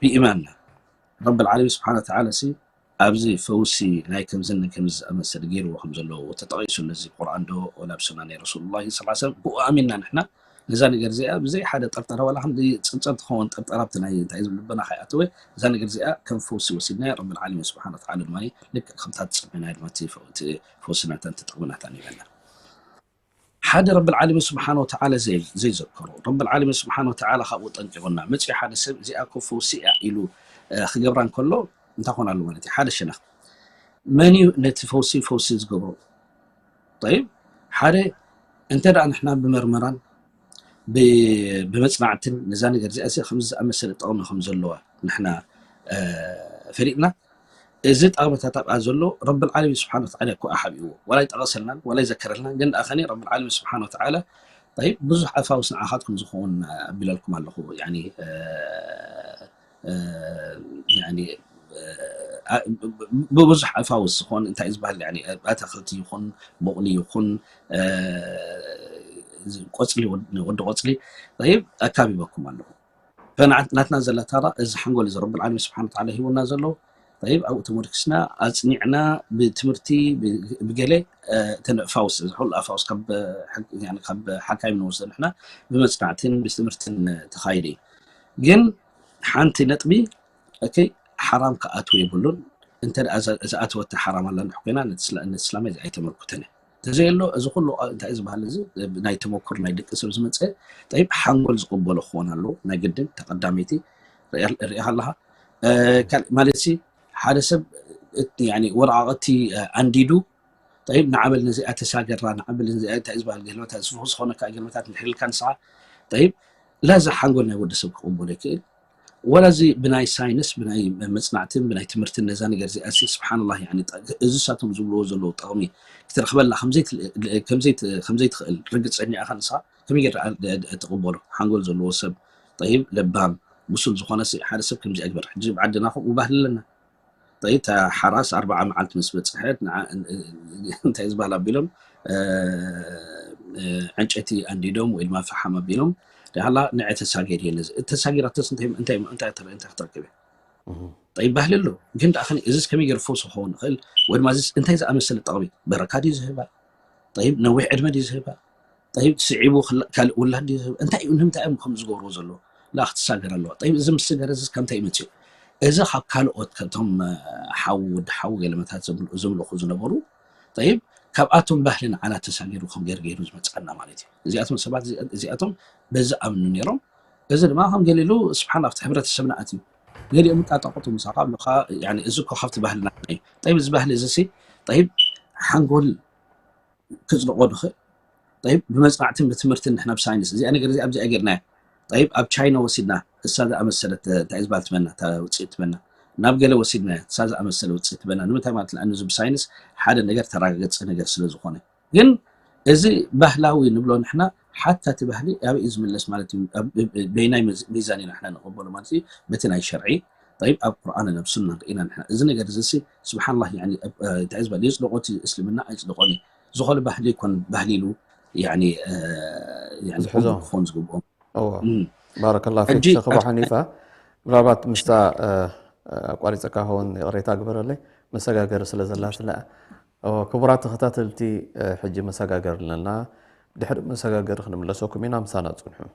ብኢማንና ረብ ዓለሚን ስብሓን ወተዓላ ሲ ኣብዚ ፈውሲ ናይ ከምዝን ከምዚ ዝኣመሰለ ገይርዎ ከም ዘለዎ ተጠቒሱ ነዚ ቁርኣን ዶ ወላ ብሱና ናይ ረሱሉላህ ሰለላሁ ዐለይሂ ወሰለም ብኡ ኣሚንና ንሕና ነዛ ነገር እዚኣ ብዘይ ሓደ ጠርጠራ ዋላ ክንዲ ጽብጸብ ትኸውን ጠርጠራ ኣብቲ ናይ እንታይ ዝብል ልብና ከይኣተወ እዛ ነገር እዚኣ ከም ፈውሲ ወሲድናያ ረብ ዓለሚን ስብሓን ወተዓላ ድማ ልክዕ ከምታ ትጸበና ድማ እቲ ፈውሲ ናታን ተጠቕሚ ናታን ይበና ሓደ ረብል ዓለሚን ስብሓን ወተዓላ ዘይዘከሮ ረብል ዓለሚን ስብሓን ወተዓላ ካብኡ ጠንቂቑና መፅኡ ሓደ ሰብ እዚኣ እኮ ፈውሲ እያ ኢሉ ክገብራ እንከሎ እንታይ ኮን ኣሎ ማለት እዩ ሓደ ሸነኽ መን እዩ ነቲ ፈውሲ ፈውሲ ዝገብሮ ጠይብ ሓደ እንተ ደኣ ንሕና ብመርመራን ብመፅናዕትን ነዛ ነገር እዚኣ ከምዚ ዝኣመሰለ ጠቕሚ ከም ዘለዋ ንሕና ፈሊጥና እዚ ጠቕምታት ኣብኣ ዘሎ ረብል ዓለሚን ስብሓን ወተዓላ እኮ ሓቢእዎ ዋላ ይጠቐሰልናን ዋላ ይዘከረልናን ግን ደኣ ከኒ ረብል ዓለሚን ስብሓን ወተዓላ ጠይብ ብዙሕ ኣፋውስ ንዓኻትኩም ዝኸውን ኣቢለልኩም ኣለኹ ያኒ ብብዙሕ ኣፋውስ ዝኾን እንታይ ዝበሃል ኣታክልቲ ይኹን ቡቕሊ ይኹን ቆፅሊ ወዲ ቆፅሊ ኣካቢበኩም ኣለኹ ናትና ዘላ ታራ እዚ ሓንጎል እዚ ረብል ዓለሚን ስብሓን ወተዓላ ሂቡና ዘሎ ጠይብ ኣብኡ ተመርኪስና ኣፅኒዕና ብትምህርቲ ብገለ ተነፋውስ እዚ ኩሉ ኣፋውስ ካብ ሓካይም ንወስዶ ንሕና ብመፅናዕትን ብትምህርትን ተኻይደ እዩ ግን ሓንቲ ነጥቢ ሓራም ክኣትዎ የብሉን እንተ ዝኣተወታ ሓራም ኣላ እንድሕ ኮይና ነቲ ስላማይ ኣይተመርኩተን ተዘየሎ እዚ ኩሉ እንታይ ዝበሃል እዚ ናይ ተመኩር ናይ ደቂ ሰብ ዝመፀ ጠይብ ሓንጎል ዝቅበሎ ክኾን ኣለዎ ናይ ግድን ተቀዳመይቲ ሪኢኻ ኣለኻ ማለት ሲ ሓደ ሰብ ወረቃቀቲ ኣንዲዱ ጠይብ ንዓበል ነዚኣ ተሳገራ ንዓበል ነዚኣ እንታይ ዝበሃል ገለመታት ዝፍኹ ዝኾነ ከዓ ገለመታት ንሕልልካ ንስኻ ጠይብ ላዚ ሓንጎል ናይ ወዲ ሰብ ክቅበሎ ይክእል ወላ እዚ ብናይ ሳይንስ ብናይ መፅናዕትን ብናይ ትምህርትን ነዛ ነገር እዚኣ ሲ ስብሓንላህ ያኒ እዚ ሳቶም ዝብልዎ ዘለዉ ጠቕሚ ክትረኽበላ ከም ዘይትኽእል ርግፀኛ ኢኻ ንስኻ ከመይ ገይር ትቕበሎ ሓንጎል ዘለዎ ሰብ ጠይብ ለባም ብሱል ዝኾነ ሓደ ሰብ ከምዚኣ ግበር ሕጂ ብዓድና ከምኡ ባህሊ ኣለና ጠይብ እታ ሓራስ ኣርባዓ መዓልቲ ምስ በፅሐት እንታይ ዝበሃል ኣቢሎም ዕንጨይቲ ኣንዲዶም ወይ ድማ ፈሓም ኣቢሎም ደሃላ ንዐ ተሳጊር እየ ነዚ ተሳጊራተስ እንታይ እንታይ እንታይ እንታይ ክትረክብ እያ ጠይብ ባህሊ ኣሎ ግን ደኣ እዚ ከመይ ገይሩ ፈውሲ ክኸውን ይኽእል ወይ ድማ እንታይ ዝኣመሰለ ጠቕሚ በረካ ድዩ ዝህባ ጠይብ ነዊሕ ዕድመ ድዩ ዝህባ ጠይብ ስዒቡ ካልእ ውላድ ድዩ ዝህባ እንታይ እዩ ንምንታይ እዮም ከም ዝገብርዎ ዘለዉ ላ ክትሳገር ኣለዋ ጠይብ እዚ ምስገር እዚ ከምታይ ይመፅኡ እዚ ካብ ካልኦት ከቶም ሓው ወዲ ሓው ገለመታት ዘምልኹ ዝነበሩ ጠይብ ካብኣቶም ባህሊ ንዓና ተሳጊሩ ከም ገር ገይሩ ዝመፅኣና ማለት እዩ እዚኣቶም ሰባት እዚኣቶም በዚ ኣምኑ ነይሮም እዚ ድማ ከም ገሊሉ ስብሓን ኣብቲ ሕብረተሰብና ኣትዩ ገሊኦም ቃጣቆቱ ምሳኻ ብኻ እዚ እኮ ካብቲ ባህልና እዩ ጠይብ እዚ ባህሊ እዚ ሲ ጠይብ ሓንጎል ክፅድቆ ድኽእል ጠይብ ብመፅናዕትን ብትምህርትን ንሕና ብሳይንስ እዚኣ ነገር እዚኣ ኣብዚኣ ገርናያ ጠይብ ኣብ ቻይና ወሲድና እሳ ዝኣመሰለት እንታይ ዝበሃል ትበና ውፅኢት ትበና ናብ ገለ ወሲድና እሳ ዝኣመሰለ ውፅኢት ትበና ንምንታይ ማለት ለኣን እዚ ብሳይንስ ሓደ ነገር ተረጋገፀ ነገር ስለ ዝኾነ ግን እዚ ባህላዊ ንብሎ ንሕና ሓታ እቲ ባህሊ ኣበይ እዩ ዝምለስ ማለት እዩ በይናይ ሚዛን ኢና ንሕና ንቐበሎ ማለት እዩ በቲ ናይ ሸርዒ طيب ኣብ ቁርኣን ኣብ ሱና ርኢና ንሕና እዚ ነገር እዚ ሲ ስብሓንላህ እንታይ ዝበሃል የፅድቆ እቲ እስልምና ኣይፅድቆን እዩ ዝኾነ ባህሊ ይኮን ባህሊ ኢሉ ክኾን ዝግብኦም ባረከላ ፊክ ሸኽቦ ሓኒፋ ምናልባት ምስታ ኣቋሪፀካ ኸውን ይቕሬታ ግበረለይ መሰጋገሪ ስለ ዘላትና ክቡራት ተኸታተልቲ ሕጂ መሰጋገሪ ኣለና ድሕሪ መሰጋገሪ ክንምለሰኩም ኢና ምሳና ፅንሑ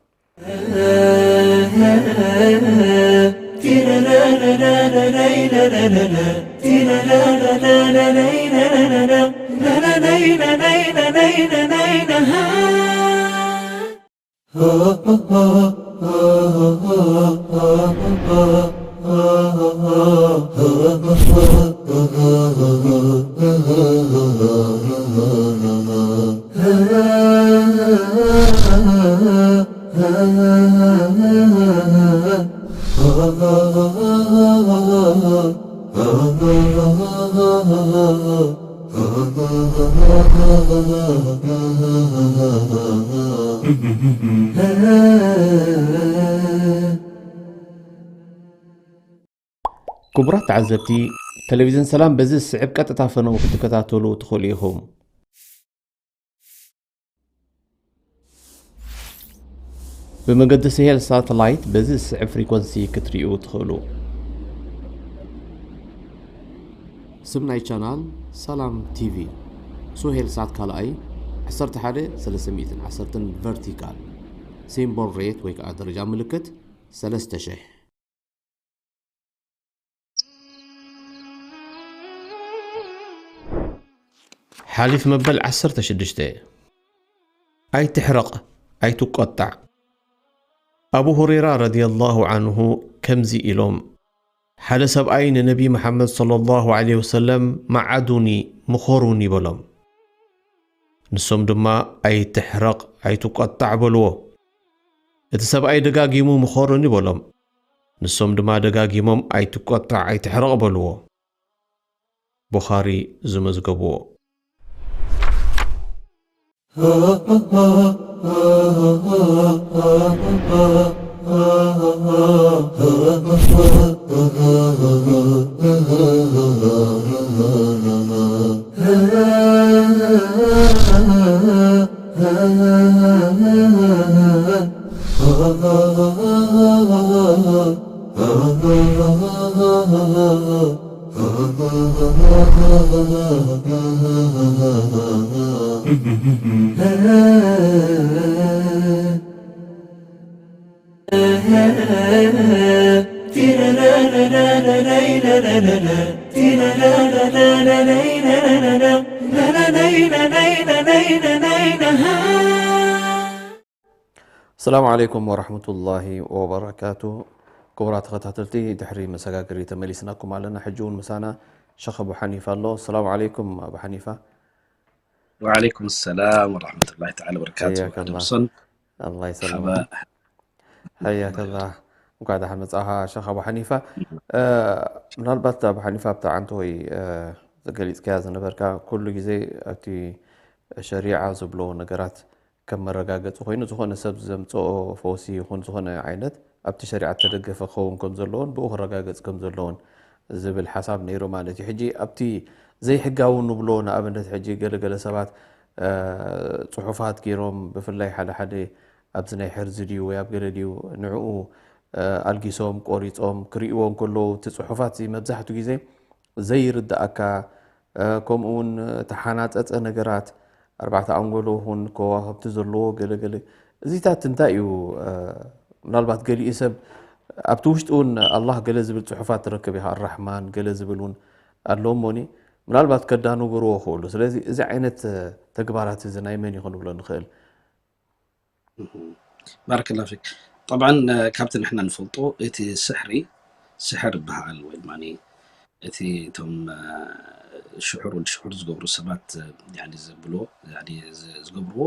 ክቡራት ተዓዘብቲ፣ ቴሌቪዝን ሰላም በዚ ዝስዕብ ቀጥታ ፈነው ክትከታተሉ ትኽእሉ ኢኹም። ብመገዲ ስሄል ሳተላይት በዚ ዝስዕብ ፍሪኮንሲ ክትርእዩ ትኽእሉ። ስም ናይ ቻናል ሰላም ቲቪ። ሱሄል ሳት ካልኣይ ዓሰርተ ሓደ ሰለስተ ሚእትን ዓሰርተን ቨርቲካል። ሲምቦል ሬት ወይ ከዓ ደረጃ ምልክት ሰለስተ ሽሕ። ሓሊፍ መበል ዓሰርተ ሽዱሽተ። ኣይትሕረቕ፣ ኣይትቆጣዕ። ኣቡ ሁረይራ ረዲየላሁ ዓንሁ ከምዚ ኢሎም፣ ሓደ ሰብኣይ ንነቢ መሓመድ ሰለላሁ ዐለይሂ ወሰለም፣ "መዓዱኒ፣ ምኸሩኒ" በሎም። ንሶም ድማ፣ "ኣይትሕረቕ፣ ኣይትቆጣዕ" በልዎ። እቲ ሰብኣይ ደጋጊሙ፣ "ምኸሩኒ" በሎም። ንሶም ድማ ደጋጊሞም፣ "ኣይትቆጣዕ፣ ኣይትሕረቕ" በልዎ። ቡኻሪ ዝመዝገብዎ። ሰላም ዓለይኩም ወራህመቱላሂ ወበረካቱ። ክቡራት ተኸታተልቲ፣ ድሕሪ መሰጋገሪ ተመሊስናኩም ኣለና። ሕጂ እውን ምሳና ሸኽ ኣቡ ሓኒፋ ኣሎ። ሰላም ዓለይኩም ኣቡ ሓኒፋ። ወዓለይኩም ሰላም ወራህመቱላሂ ተዓላ ወበረካቱ። ሓያከላ። ኣደምሶን። ኣላህ ይሰልምካ። ሓያከላ። እንኳዕ ደሓን መጻኻ ሸኽ ኣቡ ሓኒፋ። እ፣ ምናልባት ኣቡ ሓኒፋ ኣብታ ዓንተወይ፣ እ፣ ገሊጽካያ ዝነበርካ ኩሉ ግዜ ኣብቲ ሸሪዓ ዝብሎ ነገራት ከም መረጋገጺ ኮይኑ፣ ዝኾነ ሰብ ዘምጽኦ ፈውሲ ይኹን ዝኾነ ዓይነት ኣብቲ ሸሪዓ እተደገፈ ክኸውን ከም ዘለዎን ብኡ ክረጋገጽ ከም ዘለዎን ዝብል ሓሳብ ነይሩ ማለት እዩ። ሕጂ ኣብቲ ዘይሕጋዊ ንብሎ፣ ንኣብነት ሕጂ ገለገለ ሰባት፣ እ፣ ጽሑፋት ገይሮም፣ ብፍላይ ሓደ ሓደ ኣብዚ ናይ ሕርዚ ድዩ ወይ ኣብ ገለ ድዩ፣ ንዕኡ፣ እ፣ ኣልጊሶም፣ ቆሪጾም ክርእይዎ እንከለዉ፣ እቲ ጽሑፋት እዚ መብዛሕትኡ ግዜ ዘይርድኣካ፣ እ፣ ከምኡ እውን ተሓናጸጸ ነገራት፣ ኣርባዕተ ኣንጎሎ ይኹን ከዋኽብቲ ዘለዎ ገለ ገለ፣ እዚታት እንታይ እዩ? እ፣ ምናልባት ገሊኡ ሰብ ኣብቲ ውሽጢ እውን ኣላህ ገለ ዝብል ጽሑፋት ትረክብ ኢኻ፣ ኣራሕማን ገለ ዝብል እውን ኣሎ እሞኒ፣ ምናልባት ከዳንጉርዎ ይኽእሉ። ስለዚ እዚ ዓይነት፣ እ፣ ተግባራት እዚ ናይ መን እዩ ክንብሎ ንኽእል? እህ። ባረከላሁ ፊክ። ጠብዓን፣ እ፣ ካብቲ ንሕና ንፈልጦ እቲ ስሕሪ፣ ስሕር ይበሃል ወይ ድማ እቲ እቶም፣ እ፣ ሽሑር ወዲ ሽሑር ዝገብሩ ሰባት፣ እ፣ ያኒ ዘብልዎ፣ ያኒ ዝ-፣ ዝገብርዎ፣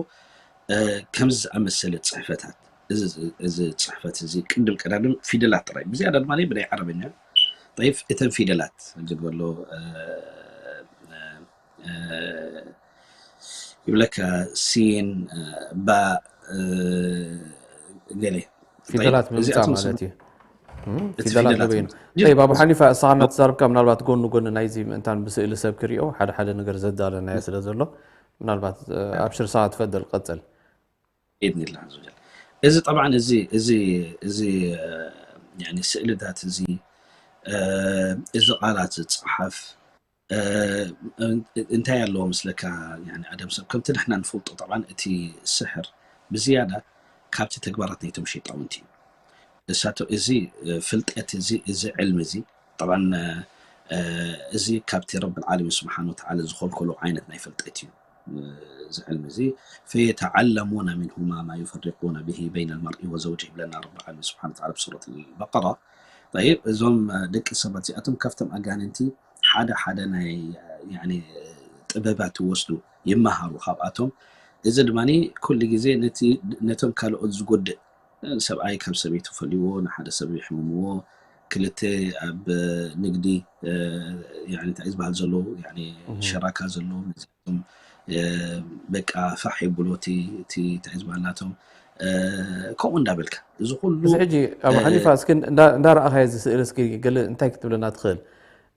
እ፣ ከምዚ ዝኣመሰለ ጽሕፈታት፣ እዚ፣ እዚ ጽሕፈት እዚ ቅድም ቀዳድም ፊደላት ጥራይ፣ ብዝያዳ ድማ ብናይ ዓረብኛ። ጠይብ፣ እተን ፊደላት ሕጂ ዝበሎ፣ እ፣ እ፣ እ፣ ይብለካ፣ ሲን፣ እ፣ ባእ፣ እ፣ ገለ። ፊደላት ጠይብ፣ ምምጻእ እዚኣቶም ማለት ስም-፣ እዩ። እም፣ እቲ ፊደላት ፊደላት በበይኑ። ምምጻእ። ጠይብ፣ ኣቡ ሓኒፋ፣ እስኻ እናተዛረብካ ምናልባት ጎኒ ጎኒ ናይዚ ምእንታን ብስእሊ ሰብ ክሪኦ ሓደ ሓደ ነገር ዘዳለናዮ ስለ ዘሎ፣ ምናልባት፣ እ፣ ኣብሽር፣ እስኻ ትፈደል ቀጽል። بإذن الله عز وجل። እዚ ጠብዓን እዚ፣ እዚ፣ እዚ፣ እ፣ ያኒ ስእልታት እዚ፣ እ፣ እዚ ቃላት ዝጸሓፍ፣ እ፣ እ፣ እንታይ ኣለዎ ምስለካ፣ ያኒ ኣደም ሰብ፣ ከምቲ ንሕና ንፈልጦ፣ ጠብዓን እቲ ስሕር ብዝያዳ ካብቲ ተግባራት ናይቶም ሸይጣውንቲ እዩ። እሳቶ-፣ እዚ፣ እ፣ ፍልጠት እዚ፣ እዚ ዕልሚ እዚ፣ ጠብዓን፣ እ፣ እዚ ካብቲ ረብል ዓለሚን ስብሓን ወተዓላ ዝኸልከሎ ዓይነት ናይ ፍልጠት እዩ። እ፣ እዚ ዕልሚ እዚ፣ ፈየተዓለሙና ሚንሁማ ማ ዩፈሪቁነ ብሂ በይነ ልመርኢ ወዘውጅህ ይብለና ረብል ዓለሚን ስብሓን ወተዓላ ብሱረት ልበቀራ። ጠይብ፣ እዞም፣ እ፣ ደቂ ሰባት እዚኣቶም ካብቶም ኣጋንንቲ ሓደ ሓደ ናይ፣ እ፣ ያኒ፣ ጥበባት ይወስዱ፣ ይመሃሩ ካብኣቶም። እዚ ድማ ኩሉ ግዜ ነቲ፣ ነቶም ካልኦት ዝጎድእ፣ ሰብኣይ ካብ ሰበይቱ ፈልይዎ፣ ንሓደ ሰብ የሕምምዎ፣ ክልተ ኣብ ንግዲ፣ እ፣ ያኒ እንታይ ዝበሃል ዘለዉ ያኒ ሸራካ ዘለዎም ነዚኣቶም በቃ ፋሕ የብሎ እቲ እንታይ ዝበሃል ናቶም ከምኡ እንዳበልካ እዚ ኩሉ እዚ ሕጂ ኣብ ሓሊፋ እስኪ እንዳረኣኻዮ እዚ ስእሊ እስኪ ገለ እንታይ ክትብለና ትኽእል?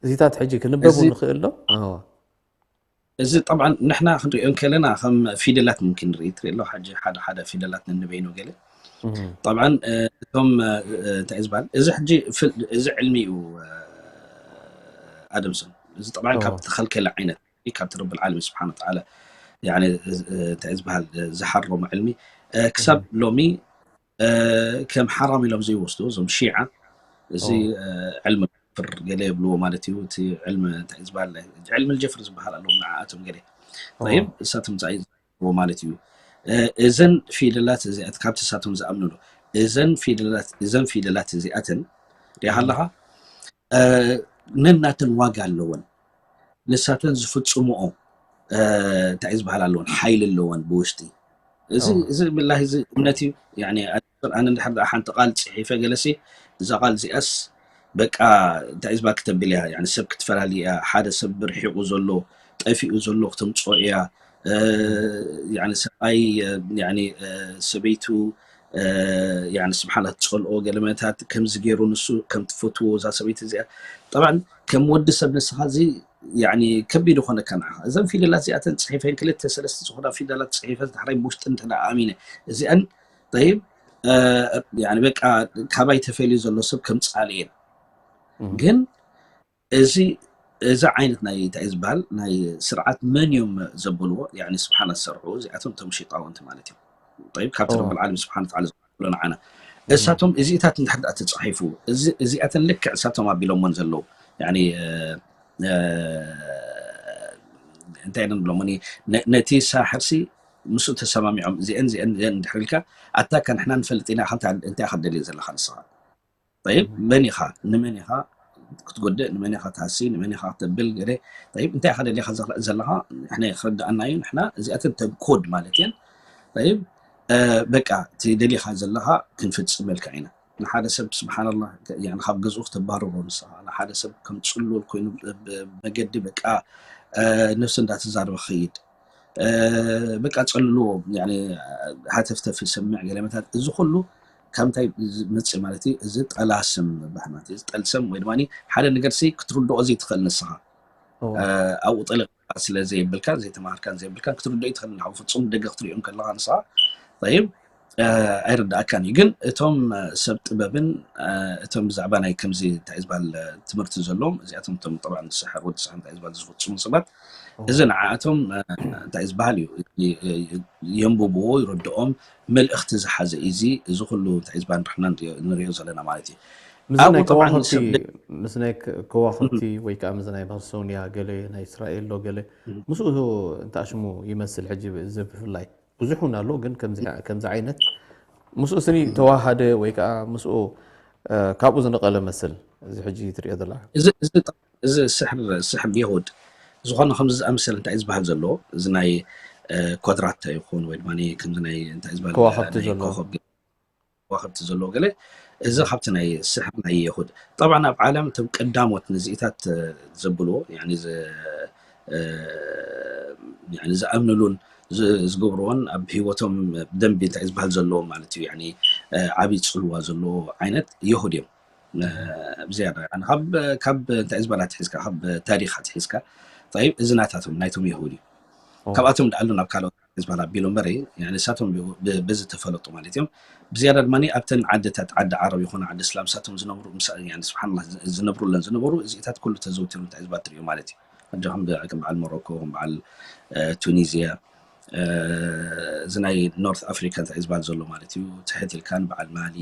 እዚታት ሕጂ ክንበቡ ንኽእል ዶ? እዚ ጠብዓ ንሕና ክንሪኦ ከለና ከም ፊደላት ምምኪን ንርኢ ትርኢ ኣሎ ሓደ ሓደ ፊደላት ነንበይኑ ገለ ጠብዓ እቶም እንታይ ዝበሃል እዚ ሕጂ እዚ ዕልሚ እዩ ኣደምሶን እዚ ጠብዓ ካብ ተኸልከለ ዓይነት ካብቲ ረብል ዓለሚን ስብሓን ወተዓላ እንታይ ዝበሃል ዝሓረሙ ዕልሚ ክሳብ ሎሚ ከም ሓራም ኢሎም ዘይወስዱ እዞም ሺዓ እዚ ዕልሚ ጀፍር ገለ የብልዎ ማለት እዩ እቲ ዕልሚ እንታይ ዝበሃል ዕልሚ ጀፍር ዝበሃል ኣለዎ ንዓኣቶም ገለ ይብ እሳቶም ዝብልዎ ማለት እዩ እዘን ፊደላት እዚኣት ካብቲ እሳቶም ዝኣምንሉ እዘን ፊደላት እዘን ፊደላት እዚኣተን ሪኢኻ ኣለኻ ነናተን ዋጋ ኣለወን ንሳተን ዝፍፅምኦ እንታይ ዝበሃል ኣለወን ሓይሊ ኣለወን ብውሽጢ እዚ እዚ ብላሂ እዚ እምነት እዩ ኣነ እንድሕር ሓንቲ ቃል ፅሒፈ ገለሲ እዛ ቃል እዚኣስ በቃ እንታይ ዝበሃል ክተብል እያ ሰብ ክትፈላሊ እያ ሓደ ሰብ ርሒቁ ዘሎ ጠፊኡ ዘሎ ክተምፅኦ እያ ሰብኣይ ሰበይቱ ስብሓላ ትፀልኦ ገለመታት ከምዚ ገይሩ ንሱ ከም ትፈትዎ እዛ ሰበይቲ እዚኣ ጠብዓ ከም ወዲ ሰብ ንስኻ እዚ ከቢድ ይኾነካ ንዓኻ እዘን ፊደላት እዚኣተን ፅሒፈን ክልተ ሰለስተ ዝኾና ፊደላት ፅሒፈን ዳሕራይ ብውሽጢ እንተ ኣሚነ እዚኣን ይብ በቃ ካባይ ተፈልዩ ዘሎ ሰብ ከም ፃልኤን ግን እዚ እዚ ዓይነት ናይ እንታይ ዝበሃል ናይ ስርዓት መን እዮም ዘበልዎ ስብሓና ዝሰርሑ እዚኣቶም ቶም ሸይጣውንቲ ማለት እዮም ካብቲ ረብል ዓለም ስብሓን ተዓላ ዝሎ ንዓና እሳቶም እዚኢታት እንድሕር ተፃሒፉ እዚኣተን ልክዕ እሳቶም ኣቢሎሞን ዘለዉ እንታይ ንብሎሞ ነቲ ሳሕርሲ ምስኡ ተሰማሚዖም እዚአን እዚአን እዚአን እንድሕር ኢልካ ኣታ ከንሕና ንፈልጥ ኢና እንታይ ኢኻ ደልየ ዘለካ ንስኻ طيب መን ኢኻ ንመን ኢኻ ክትጎድእ ንመን ኢኻ ትሃሲ ንመን ኢኻ ክተብል ገለ طيب እንታይ ኢኻ ደሊኻ ዘለኻ ንሕና ክረዳኣና እዩ ንሕና እዚኣተን ተን ኮድ ማለት እየን طيب በቃ እቲ ደሊኻ ዘለኻ ክንፍፅመልካ ኢና ንሓደ ሰብ ስብሓንላ ካብ ገዝኡ ክተባርሮ ንስኻ ንሓደ ሰብ ከም ፅሉል ኮይኑ መገዲ በቃ ነብሲ እንዳተዛረበ ክኸይድ በቃ ፀልልዎ ሃተፍተፍ ይሰምዕ ገለመታት እዚ ኩሉ ካብ እንታይ ዝመፅእ ማለት እዩ እዚ ጠላስም ዝበሃል ማለት እዩ ጠልሰም ወይ ድማ ሓደ ነገር ሲ ክትርድኦ ዘይትኽእል ንስኻ ኣብኡ ጠሊቕካ ስለ ዘየብልካ ዘይተማሃርካን ዘየብልካን ክትርድኦ ይትኽእል ናብ ፍፁም ደገ ክትሪኦ ከለካ ንስኻ ይብ ኣይርዳእካን እዩ ግን እቶም ሰብ ጥበብን እቶም ብዛዕባ ናይ ከምዚ እንታይ ዝበሃል ትምህርቲ ዘለዎም እዚኣቶም ቶም ጠብዓን ዝስሕር ወዲ ስሕር እንታይ ዝበሃል ዝፍፅሙ ሰባት እዚ ንዓኣቶም እንታይ ዝበሃል እዩ የንብብዎ ይረድኦም መልእኽቲ ዝሓዘ እዩ እዚ እዚ ኩሉ እንታይ ዝበሃል ንሕና ንሪኦ ዘለና ማለት እዩ ምስ ናይ ከዋኽብቲ ምስ ናይ ከዋኽብቲ ወይ ከዓ ምስ ናይ ማሶንያ ገለ ናይ እስራኤል ዶ ገለ ምስኡ እንተኣሽሙ ይመስል ሕጂ እዚ ብፍላይ ብዙሕ እውን ኣሎ ግን ከምዚ ዓይነት ምስኡ ስኒ ተዋሃደ ወይ ከዓ ምስኡ ካብኡ ዝነቀለ መስል እዚ ሕጂ ትሪኦ ዘላ እዚ ስሕር ስሕር የሁድ ዝኾነ ከምዚ ዝኣመሰለ እንታይ ዝበሃል ዘሎ እዚ ናይ ኮድራታ ይኹን ወይ ድማ ከምዚ ናይ እንታይ ዝበሃል ከዋኽብቲ ዘሎ ከዋኽብቲ ዘለዎ ገለ እዚ ካብቲ ናይ ስሕር ናይ የሁድ ጠብዓ ኣብ ዓለም እቶም ቀዳሞት ንዚኢታት ዘብልዎ ዝኣምንሉን ዝገብርዎን ኣብ ህይወቶም ብደንቢ እንታይ ዝበሃል ዘለዎም ማለት እዩ ዓብይ ፅልዋ ዘለዎ ዓይነት የሁድ እዮም ብዝያዳ ካብ እንታይ ዝበላ ትሒዝካ ካብ ታሪኻ ትሒዝካ እዚ ናታቶም ናይቶም የሁድ እዩ ካብኣቶም ደኣሉ ናብ ካልኦት ዝበሃል ኣቢሉ እምበር ንሳቶም በዚ ተፈለጡ ማለት እዮም ብዝያዳ ድማ ኣብተን ዓድታት ዓዲ ዓረብ ይኹን ዓዲ እስላም ሳቶም ዝነብሩ ስብሓንላ ዝነብሩለን ዝነበሩ እዚኢታት ኩሉ ተዘውቲሩ እንታይ ዝበሃል ትሪኦ ማለት እዩ ሕጂ ከም በዓል ሞሮኮ ከም በዓል ቱኒዝያ እዚ ናይ ኖርት ኣፍሪካ እንታይ ዝበሃል ዘሎ ማለት እዩ ትሕት ኢልካን በዓል ማሊ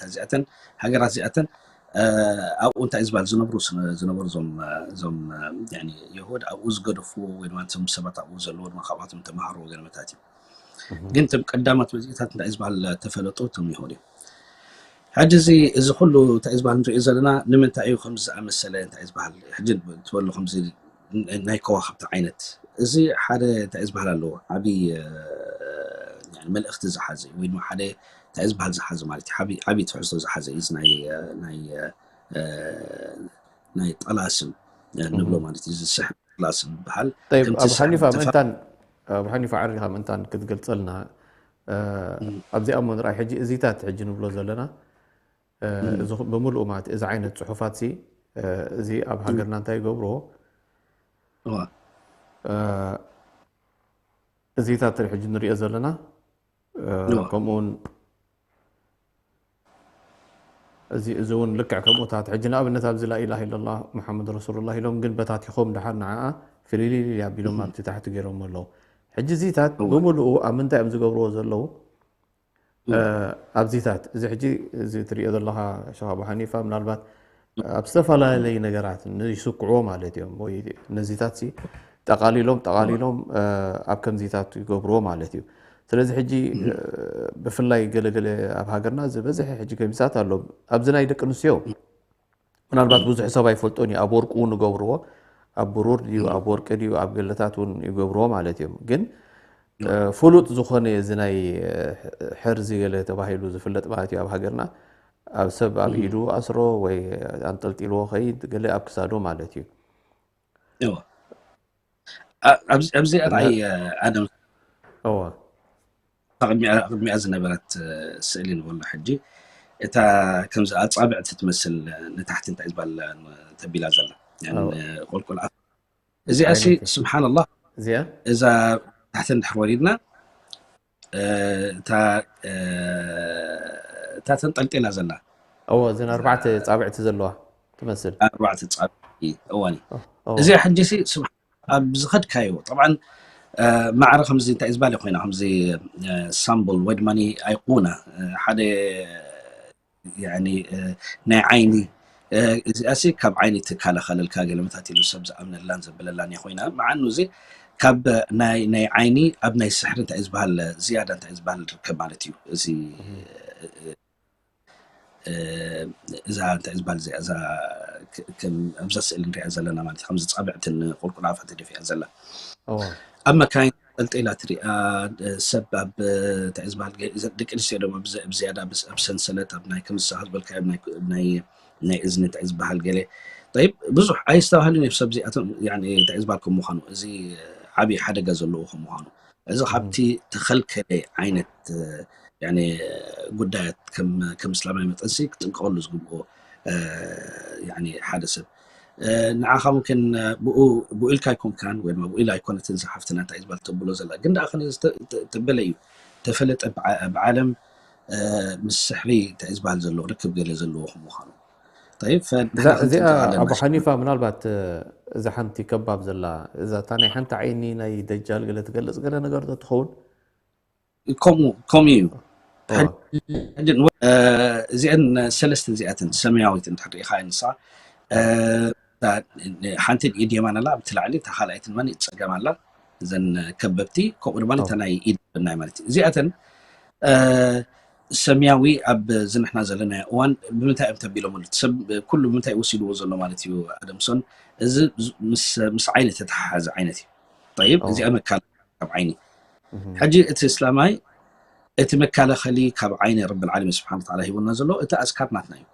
እዚኣተን ሃገራት እዚኣተን ኣብኡ እንታይ ዝበሃል ዝነብሩ ዝነበሩ እዞም እዞም የሁድ ኣብኡ ዝገደፍዎ ወይ ድማ እቶም ሰባት ኣብኡ ዘለዎ ድማ ካብኣቶም ተማሃርዎ ገለመታት እዩ ግን እቶም ቀዳማት መዚእታት እንታይ ዝበሃል ተፈለጡ እቶም የሁድ እዮም ሕጂ እዚ እዚ ኩሉ እንታይ ዝበሃል ንሪኦ ዘለና ንምንታይ እዩ ከምዚ ዝኣመሰለ እንታይ ዝበሃል ሕጂ ትበሉ ከምዚ ናይ ከዋክብቲ ዓይነት እዚ ሓደ እንታይ ዝበሃል ኣለዎ ዓብይ መልእክቲ ዝሓዘ እዩ ወይ ድማ ሓደ እንታይ ዝበሃል ዝሓዘ ማለት እዩ ዓብይ ትሕዝቶ ዝሓዘ እዩ ናይ ናይ ጠላስም ንብሎ ማለት እዩ። እዚ ስሕር ክላስ ዝበሃል ጠይብ፣ ከምቲ ኣብ ስሕር ሓኒፋ ተፋ ምእንታን ኣብ ሓኒፋ ዓሪኻ ምእንታን ክትገልጸልና፣ ኣብዚኣ እሞ ንርኣይ። ሕጂ እዚታት ሕጂ ንብሎ ዘለና፣ እዚ ኹ- ብምልኡ ማለት እዚ ዓይነት ጽሑፋት ሲ፣ እዚ ኣብ ሃገርና እንታይ ይገብርዎ? እዋ እዚታት ሕጂ ንሪኦ ዘለና፣ እዋ ከምኡውን እዚ እዚ እውን ልክዕ ከምኡታት። ሕጂ ንኣብነት ኣብዚ ላኢላሃ ኢለላህ ሙሓመድ ረሱሉላህ ኢሎም ግን በታቲኾም ድሓር ንዓኣ ፍልልል ኣቢሎም ኣብቲ ታሕቲ ገይሮም ኣለዉ። ሕጂ እዚታት እዋ ብምልኡ ኣብ ምንታይ እዮም ዝገብርዎ ዘለዉ? ኣብዚታት እዚ ሕጂ እዚ ትሪኦ ዘለኻ ሸኽ ኣቡ ሓኒፋ ምናልባት ኣብ ዝተፈላለዩ ነገራት ይስክዕዎ ማለት እዮም። ወይ ነዚታት ሲ ጠቓሊሎም ጠቓሊሎም ኣብ ከምዚታት ይገብርዎ ማለት እዩ። ስለዚ ሕጂ ብፍላይ ገለገለ ኣብ ሃገርና ዝበዝሐ ሕጂ ገሚሳት ኣሎ። ኣብዚ ናይ ደቂ ኣንስትዮ ምናልባት ብዙሕ ሰብ ኣይፈልጦን እዩ። ኣብ ወርቁ እውን ይገብርዎ፣ ኣብ ብሩር ድዩ ኣብ ወርቂ ድዩ ኣብ ገለታት እውን ይገብርዎ ማለት እዮም። ግን ፍሉጥ ዝኾነ እዚ ናይ ሕርዚ ገለ ተባሂሉ ዝፍለጥ ማለት እዩ ኣብ ሃገርና። ኣብ ሰብ ኣብ ኢዱ ኣስሮ ወይ ኣንጠልጢልዎ ኸይድ ገለ ኣብ ክሳዶ ማለት እዩ። እዋ ኣ- ኣብዚ- ኣብዚኣ እና ራእይ ኣደም እዋ ቅድሚኣ ቅድሚኣ ዝነበረት ስእሊ ንበሎ ሕጂ እታ ከምዚ ኣጻብዕቲ ትመስል ንታሕቲ እንታይ ዝበሃል ተቢላ ዘላ ያን እዋ ቁልቁል ኣፍ እዚኣ ሲ ዓይነይቲ ስብሓንላህ እዚኣ እዛ ታሕቲ እንድሕር ወሪድና እ፣ እታ እ፣ እታ ተንጠልጢላ ዘላ እዎ እዘን ኣርባዕተ ጻብዕቲ ዘለዋ ትመስል። ኣርባዕተ ጻብዕቲ እዋኒ እዎ እዚኣ ሕጂ ሲ ስብሓ ኣብ ዝኸድካዮ ጠብዓን ማዕረ ከምዚ እንታይ ዝበለ ኮይና ከምዚ ሳምብል ወይ ድማ ኣይቁና ሓደ ያኒ ናይ ዓይኒ እዚኣሲ ካብ ዓይኒ ትከላኸለልካ ገለ መታት ኢሉ ሰብ ዝኣምነላን ዘበለላን እያ ኮይና መዓኑ እዚ ካብ ናይ ናይ ዓይኒ ኣብ ናይ ስሕሪ እንታይ ዝበሃል ዝያዳ እንታይ ዝበሃል ርከብ ማለት እዩ እዚ እዛ እንታይ ዝበሃል እዚኣ እዛ ከም ኣብዛ ስእሊ ንሪኣ ዘለና ማለት ከምዚ ፃብዕትን ቁልቁል ኣፋ ተደፊኣ ዘላ እዎ ኣብ መካይን ጠልጢላ ትሪኣ ሰብ ኣብ እንታይ ዝበሃል ገ- ደቂ ኣንስትዮ ድማ ብዝ- ብዝያዳ ብስ- ኣብ ሰንሰለት ኣብ ናይ ከምዝሳኻ ዝበልካ ኣብ ናይ ናይ ናይ እዝኒ እንታይ ዝበሃል ገለ طيب ብዙሕ ኣይስተባህልን እዩ ሰብ እዚኣቶም ያኒ እንታይ ዝበሃል ከም ምዃኑ እዚ ዓብዪ ሓደጋ ዘለዎ ከም ምዃኑ እዚ ካብቲ ተኸልከለ ዓይነት ያኒ ጉዳያት ከም ከም እስላማዊ መጠንሲ ክጥንቀቐሉ ዝግብኦ ያኒ ሓደ ሰብ ንዓኻ ምክን ብኡ ኢልካ ኣይኮንካን ወይ ድማ ብኡ ኢላ ኣይኮነትን ዝሓፍትና እንታይ ዝበል ተብሎ ዘላ ግን ደኣ ተበለ እዩ ተፈለጠ ብዓለም ምስ ስሕሪ እንታይ ዝበሃል ዘሎ ርክብ ገለ ዘለዎ ከም ምዃኑ طيب እዛ እዚኣ ኣቡ ሓኒፋ ምናልባት እዛ ሓንቲ ከባብ ዘላ እዛ እታ ናይ ሓንቲ ዓይኒ ናይ ደጃል ገለ ትገልጽ ገለ ነገር ዶ ትኸውን ከምኡ ከምኡ እዩ እዋ እዚአን ሰለስተ እዚኣትን ሰማያዊት እንድሕር ርኢኻ ንሳ ሓንቲ ኢድ የማን ኣላ ኣብቲ ላዕሊ እታ ካልኣይቲ ድማ ኢድ ፀገም ኣላ እዘን ከበብቲ ከምኡ ድማ እታ ናይ ኢድ ብናይ ማለት እዩ እዚኣተን ሰማያዊ ኣብ ዝንሕና ዘለናዮ እዋን ብምንታይ እዮም ተቢሎምሉ ሰብ ኩሉ ብምንታይ ወሲድዎ ዘሎ ማለት እዩ ኣደምሶን እዚ ምስ ዓይኒ ተተሓሓዘ ዓይነት እዩ طيب እዚኣ መካል ካብ ዓይኒ ሕጂ እቲ እስላማይ እቲ መከላኸሊ ካብ ዓይኒ ረብል ዓለሚን ስብሓን ተዓላ ሂቡና ዘሎ እቲ ኣዝካር ናትና እዩ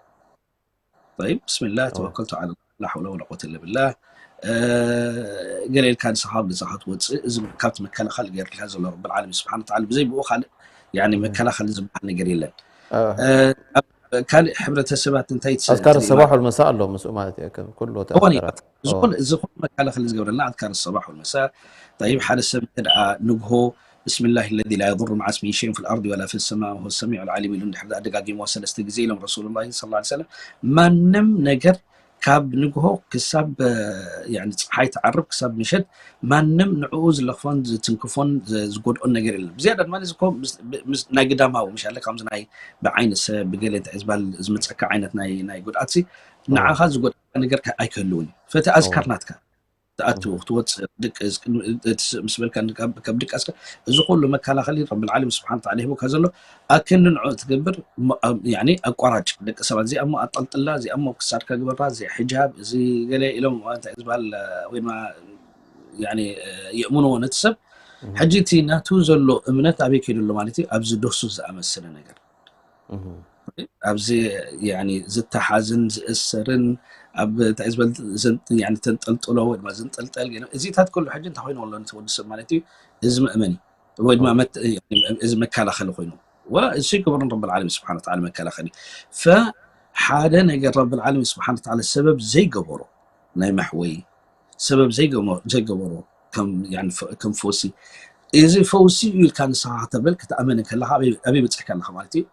طيب بسم الله توكلت على الله لا حول ولا قوة إلا بالله ገለ ኢልካ ንስኻ ኣብ ገዛኻ ትወፅእ እዚ ካብቲ መከላኸሊ ገይርልካ ዘሎ ረብል ዓለሚን ስብሓን ተዓላ ብዘይ ብኡ ካልእ ያኒ መከላኸሊ ዝበሃል ነገር የለን ካልእ ሕብረተሰባት እንታይ ኣዝካር ሰባሕ ወልመሳ ኣሎ ምስኡ ማለት እዩ ከም ኩሉ እቲ እወን ኣዝካራት እዚ ኩሉ መከላኸሊ ዝገብረልና ኣዝካር ሰባሕ ወልመሳ طيب ሓደ ሰብ እንተ ደኣ ንግሆ بسم الله الذي لا يضر مع اسمه شيء في الأرض ولا في السماء وهو السميع العليم ኢሉ እንድሕር ደኣ ደጋጊምዋ ሰለስተ ግዜ ኢሎም ረሱሉላሂ ሰለላሁ ዐለይሂ ወሰለም ማንም ነገር ካብ ንግሆ ክሳብ ያኒ ፀሓይ ትዓርብ ክሳብ ምሸት ማንም ንዕኡ ዝለኽፎን ዝትንክፎን ዝጎድኦን ነገር የለን ብዝያዳ ድማ እዚ እኮ ናይ ግዳማዊ ምሽ ኣለ ከምዚ ናይ ብዓይኒ ሰብ ብገለ እንታይ ዝበሃል ዝመፀካ ዓይነት ናይ ናይ ጉድኣት ሲ ንዓኻ ዝጎድኣካ ነገር ኣይክህልውን እዩ ፈቲ ኣዝካር ናትካ ትኣትዎ ክትወፅእ ድቅስ ምስ በልካ ካብ ድቃስካ እዚ ኩሉ መከላኸሊ ረብል ዓለም ስብሓን ተዓላ ሂቡካ ዘሎ ኣክኒ ንዑ ትገብር ኣቋራጭ ደቂ ሰባት እዚኣ ሞ ኣጠልጥላ እዚኣ ሞ ክሳድካ ግበራ እዚ ሕጃብ እዚ ገለ ኢሎም እንታይ ዝበሃል ወይ ድማ የእምንዎ ነቲ ሰብ ሕጂ እቲ ናቱ ዘሎ እምነት ኣበይ ከይዱ ኣሎ ማለት እዩ ኣብዚ ዶሱ ዝኣመሰለ ነገር ኣብዚ ያኒ ዝተሓዝን ዝእሰርን ኣብ እንታይ ዝበል ተንጠልጥሎ ወይ ድማ ዝንጠልጠል ገለ እዚታት ኩሉ ሕጂ እንታይ ኮይኑ ኣሎ ንትወዲ ሰብ ማለት እዩ። እዚ መእመኒ ወይ ድማ እዚ መከላኸሊ ኮይኑ እሱ ይገበሩን ረብል ዓለሚን ስብሓን ተዓላ መከላኸሊ ፈ ሓደ ነገር ረብል ዓለሚን ስብሓን ተዓላ ሰበብ ዘይገበሮ ናይ መሕወይ ሰበብ ዘይገበሮ ከም ፈውሲ እዚ ፈውሲ እዩ ኢልካ ንስኻ ከተበል ክትኣመን ከለካ ኣበይ በፅሕካ ኣለካ ማለት እዩ።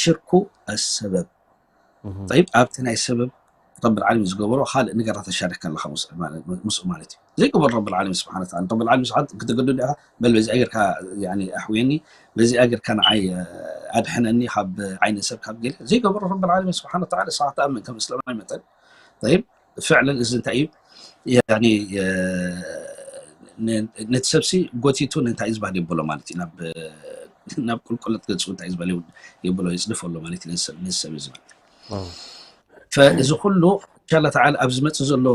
ሽርኩ ኣሰበብ ይብ ኣብቲ ናይ ሰበብ ረብል ዓለሚን ዝገበሮ ካልእ ነገራት ተሻርክ ከለካ ምስኡ ማለት እዩ። ዘይገበሩ ረብል ዓለሚን ስብሓን ተዓላ ረብል ዓለሚን ስብሓን ክትገዱ ዲኻ በል በዚኣ ጌርካ ኣሕውየኒ በዚኣ ጌርካ ንዓይ ኣድሕነኒ ካብ ዓይነ ሰብ ካብ ገለ ዘይገበሩ ረብል ዓለሚን ስብሓን ተዓላ ንስኻ ክትኣምን ከም እስላማዊ መጠን ይብ ፍዕለን እዚ እንታይ እዩ ነቲ ሰብሲ ጎቲቱ እንታይ ዝበሃል የብሎ ማለት እዩ ናብ ቁልቁለት ገፁ እንታይ ዝበሃል የብሎ ይፅድፍ ኣሎ ማለት እዩ ነዚ ሰብ እዚ ማለት እዩ። እዚ ኩሉ ኢንሻላ ተዓላ ኣብ ዝመፅእ ዘሎ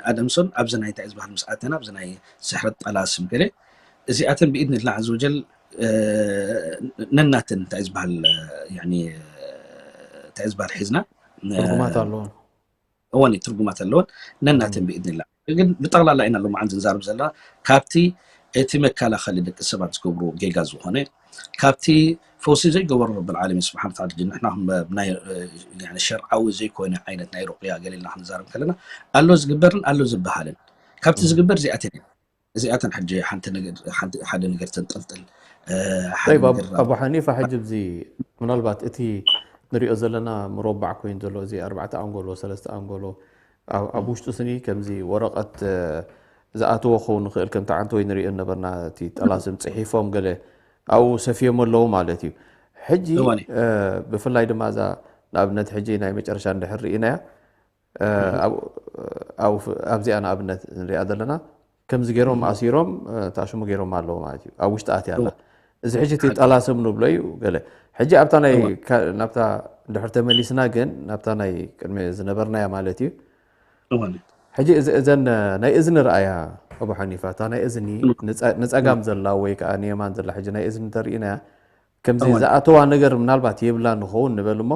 ኣደምሶን ኣብዚ ናይ እንታይ ዝበሃል ምስ ኣተና ኣብዚ ናይ ስሕረት ጠላስም ገለ እዚኣተን ብኢድን ላ ዘወጀል ነናተን እንታይ ዝበሃል እንታይ ዝበሃል ሒዝና ትርጉማት ኣለዎ እወን ትርጉማት ኣለወን ነናተን ብኢድን ላ ግን ብጠቕላላ ኢና ሎማዓንቲ ንዛርብ ዘለና ካብቲ እቲ መከላኸሊ ደቂ ሰባት ዝገብሩ ጌጋ ዝኾነ ካብቲ ፈውሲ ዘይገበሩ ረብል ዓለሚን ስብሓን ተዓላ ንሕና ከም ናይ ሸርዓዊ ዘይኮነ ዓይነት ናይ ሩቅያ ገለ ኢልና ክንዛረብ ከለና ኣሎ ዝግበርን ኣሎ ዝበሃልን ካብቲ ዝግበር እዚኣተን እየን እዚኣተን ሕጂ ሓንቲ ሓደ ነገር ተንጠልጥል ኣቡ ሓኒፋ ሕጂ ዚ ምናልባት እቲ ንሪኦ ዘለና ምሮባዕ ኮይኑ ዘሎ እዚ ኣርባዕተ ኣንጎሎ ሰለስተ ኣንጎሎ ኣብ ውሽጡ ስኒ ከምዚ ወረቐት ዝኣተዎ ክኸውን ንኽእል ከምቲ ዓንተ ወይ ንሪኦ ነበርና እቲ ጠላስም ፅሒፎም ገለ ኣብኡ ሰፊዮም ኣለዉ ማለት እዩ። ሕጂ ብፍላይ ድማ እዛ ንኣብነት ሕጂ ናይ መጨረሻ እንድሕር ርኢናያ ኣብዚኣ ንኣብነት ንሪኣ ዘለና ከምዚ ገይሮም ኣሲሮም ታሽሙ ገይሮም ኣለዉ ማለት እዩ። ኣብ ውሽጢ ኣትያ ኣላ። እዚ ሕጂ እቲ ጠላስም ንብሎ እዩ ገለ ሕጂ ኣብታ ናይ ናብታ ድሕር ተመሊስና ግን ናብታ ናይ ቅድሚ ዝነበርናያ ማለት እዩ። ሕጂ እዘን ናይ እዝኒ ረኣያ ኣቡ ሓኒፋ እታ ናይ እዝኒ ንፀጋም ዘላ ወይ ከዓ ንየማን ዘላ ሕጂ ናይ እዝኒ ተርእናያ ከምዚ ዝኣተዋ ነገር ምናልባት የብላ ንኸውን ንበል እሞ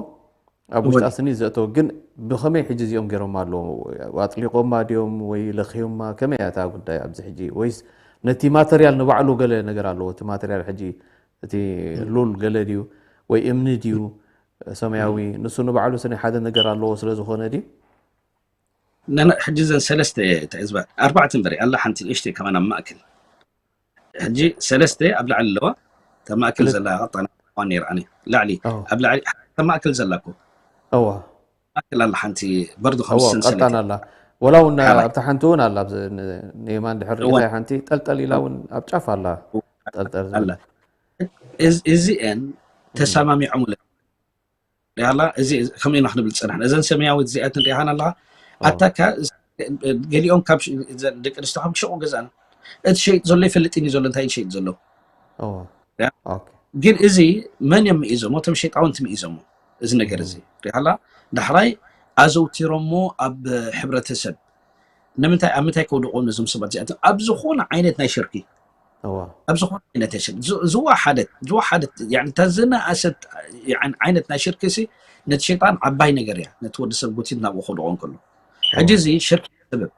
ኣብ ውሽጣ ስኒ ዘእተው ግን ብኸመይ ሕጂ እዚኦም ገይሮማ ኣለዉ ኣጥሊቆማ ድዮም ወይ ለኽዮማ ከመይ እያ እታ ጉዳይ ኣብዚ ሕጂ ወይስ ነቲ ማተርያል ንባዕሉ ገለ ነገር ኣለዎ እቲ ማተርያል ሕጂ እቲ ሉል ገለ ድዩ ወይ እምኒ ድዩ ሰማያዊ ንሱ ንባዕሉ ስኒ ሓደ ነገር ኣለዎ ስለ ዝኾነ ድዩ ሕጂ ዘን ሰለስተ ተዕዝባ ኣርባዕተ ንበሪ ኣላ ሓንቲ ንእሽተይ ከማን ኣብ ማእከል ሕጂ ሰለስተ ኣብ ላዕሊ ኣለዋ እታ ማእከል ዘላ ቀጣና ዋን ነይራ ኣነ ላዕሊ ኣብ ላዕሊ እታ ማእከል ዘላ እኮ እዋ ማእከል ኣላ ሓንቲ በርዶ ከም እዋ ቀጣን ሰንሰለት ኣላ ወላ እውን ራባይ ኣብታ ሓንቲ እውን ኣላ ኣብዚ ን- ንየማን ድሕር ርእታይ ሓንቲ ጠልጠል ኢላ እውን ኣብ ጫፍ ኣላ ጠልጠል ዝብል ኣላ እዚ- እዚአን ተሰማሚዖምለን ሪኣላ እዚ እዚ- ከምኡ ኢና ክንብል ዝፀናሕና እዘን ሰማያዊት እዚኣትን ሪኣኻን ኣለኻ ኣታካ ገሊኦም ካብ ሽ- እዘን ደቂ ኣንስትዮ ካብ ክሸቁ ገዛና እቲ ሸይጥ ዘሎ ይፈልጥን እዩ ዘሎ እንታይ እዩ ሸይጥ ዘሎ እዋ ያ። ኦኬ ግን እዚ መን እዮም ምኢዞሞ እቶም ሸይጣውንቲ ምኢዞሞ እዚ ነገር እዚ ሪኣላ ዳሕራይ ኣዘውቲሮሞ ኣብ ሕብረተሰብ ንምንታይ ኣብ ምንታይ ከውድቆም ነዞም ሰባት እዚኣቶም ኣብ ዝኾነ ዓይነት ናይ ሽርኪ እዋ ኣብ ዝኾነ ዓይነት ናይ ሽርኪ ዝ- ዝወሓደት ዝወሓደት ያኒ እታ ዝነኣሰት ያኒ ዓይነት ናይ ሽርኪ ሲ ነቲ ሸይጣን ዓባይ ነገር እያ ነቲ ወዲ ሰብ ጎቲት ናብኡ ከውድቆ እንከሎ ሕጂ እዚ ሽርኪ ሰበብ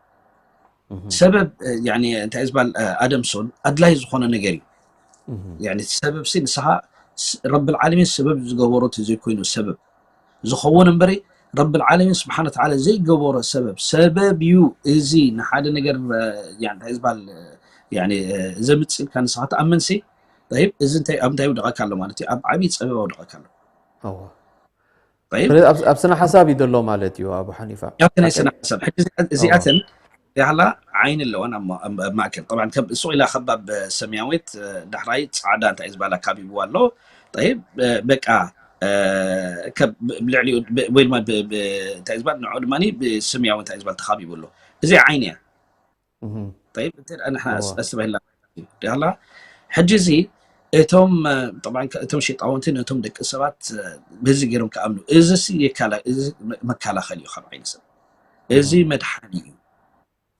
ሰበብ ያኒ እንታይ ዝበሃል ኣደምሶን ኣድላይ ዝኾነ ነገር እዩ ያኒ ሰበብ ሲ ንስኻ ስ- ረብል ዓለሚን ሰበብ ዝገበሮ ተዘይኮይኑ ሰበብ ዝኸውን እምበሪ ረብል ዓለሚን ስብሓን ወተዓላ ዘይገበሮ ሰበብ ሰበብ እዩ እዚ ንሓደ ነገር እ፣ ያ- እንታይ ዝበሃል እ፣ ያኒ እ፣ ዘምፅእ ኢልካ ንስኻ ትኣምን ሲ ጠይብ እዚ እንታይ ኣብ እንታይ ይውድቐካ ኣሎ ማለት እዩ ኣብ ዓብዪ ፀበብ ኣውድቐካ ኣሎ እዋ ጠይብ ስለዚ ኣብ- ኣብ ስነ ሓሳብ እዩ ዘሎ ማለት እዩ ኣቡ ሓኒፋ ያብቲ ናይ ስነ ሓሳብ ሕጂ እዚኣ- እዚኣተን ያህላ ዓይኒ ኣለወን ኣብ ማ- ኣብ- ኣብ ማእከል ጠብዓን ከም ሱቕ ኢላ ከባብ ሰማያዊት እ፣ ዳሕራይ ፃዕዳ እንታይ ዝበላ ካቢብዋ ኣሎ ጠይብ እ፣ በቃ እ፣ ከብ- ብ- ልዕሊኡ ብ- ወይ ድማ ብ- ብ- እንታይ ዝበሃል ንዑ ድማ ብሰማያዊ እንታይ ዝበሃል ተኻቢቡ ኣሎ እዚ ዓይኒ እያ እህም። طيب እንተ ደኣ ንሕና እዋ። ኣስተባሂልና ዳላ ሕጂ እዚ እቶም እ፣ ጠብዓን ከ- እቶም ሸይጣውንቲ ነቶም ደቂ ሰባት እ፣ በዚ ገይሮም ክኣምኑ እዚ ሲ የካላ- እዚ መ- መከላኸሊ እዩ ካብ ዓይኒ ሰብ እዚ መድሓኒ እዩ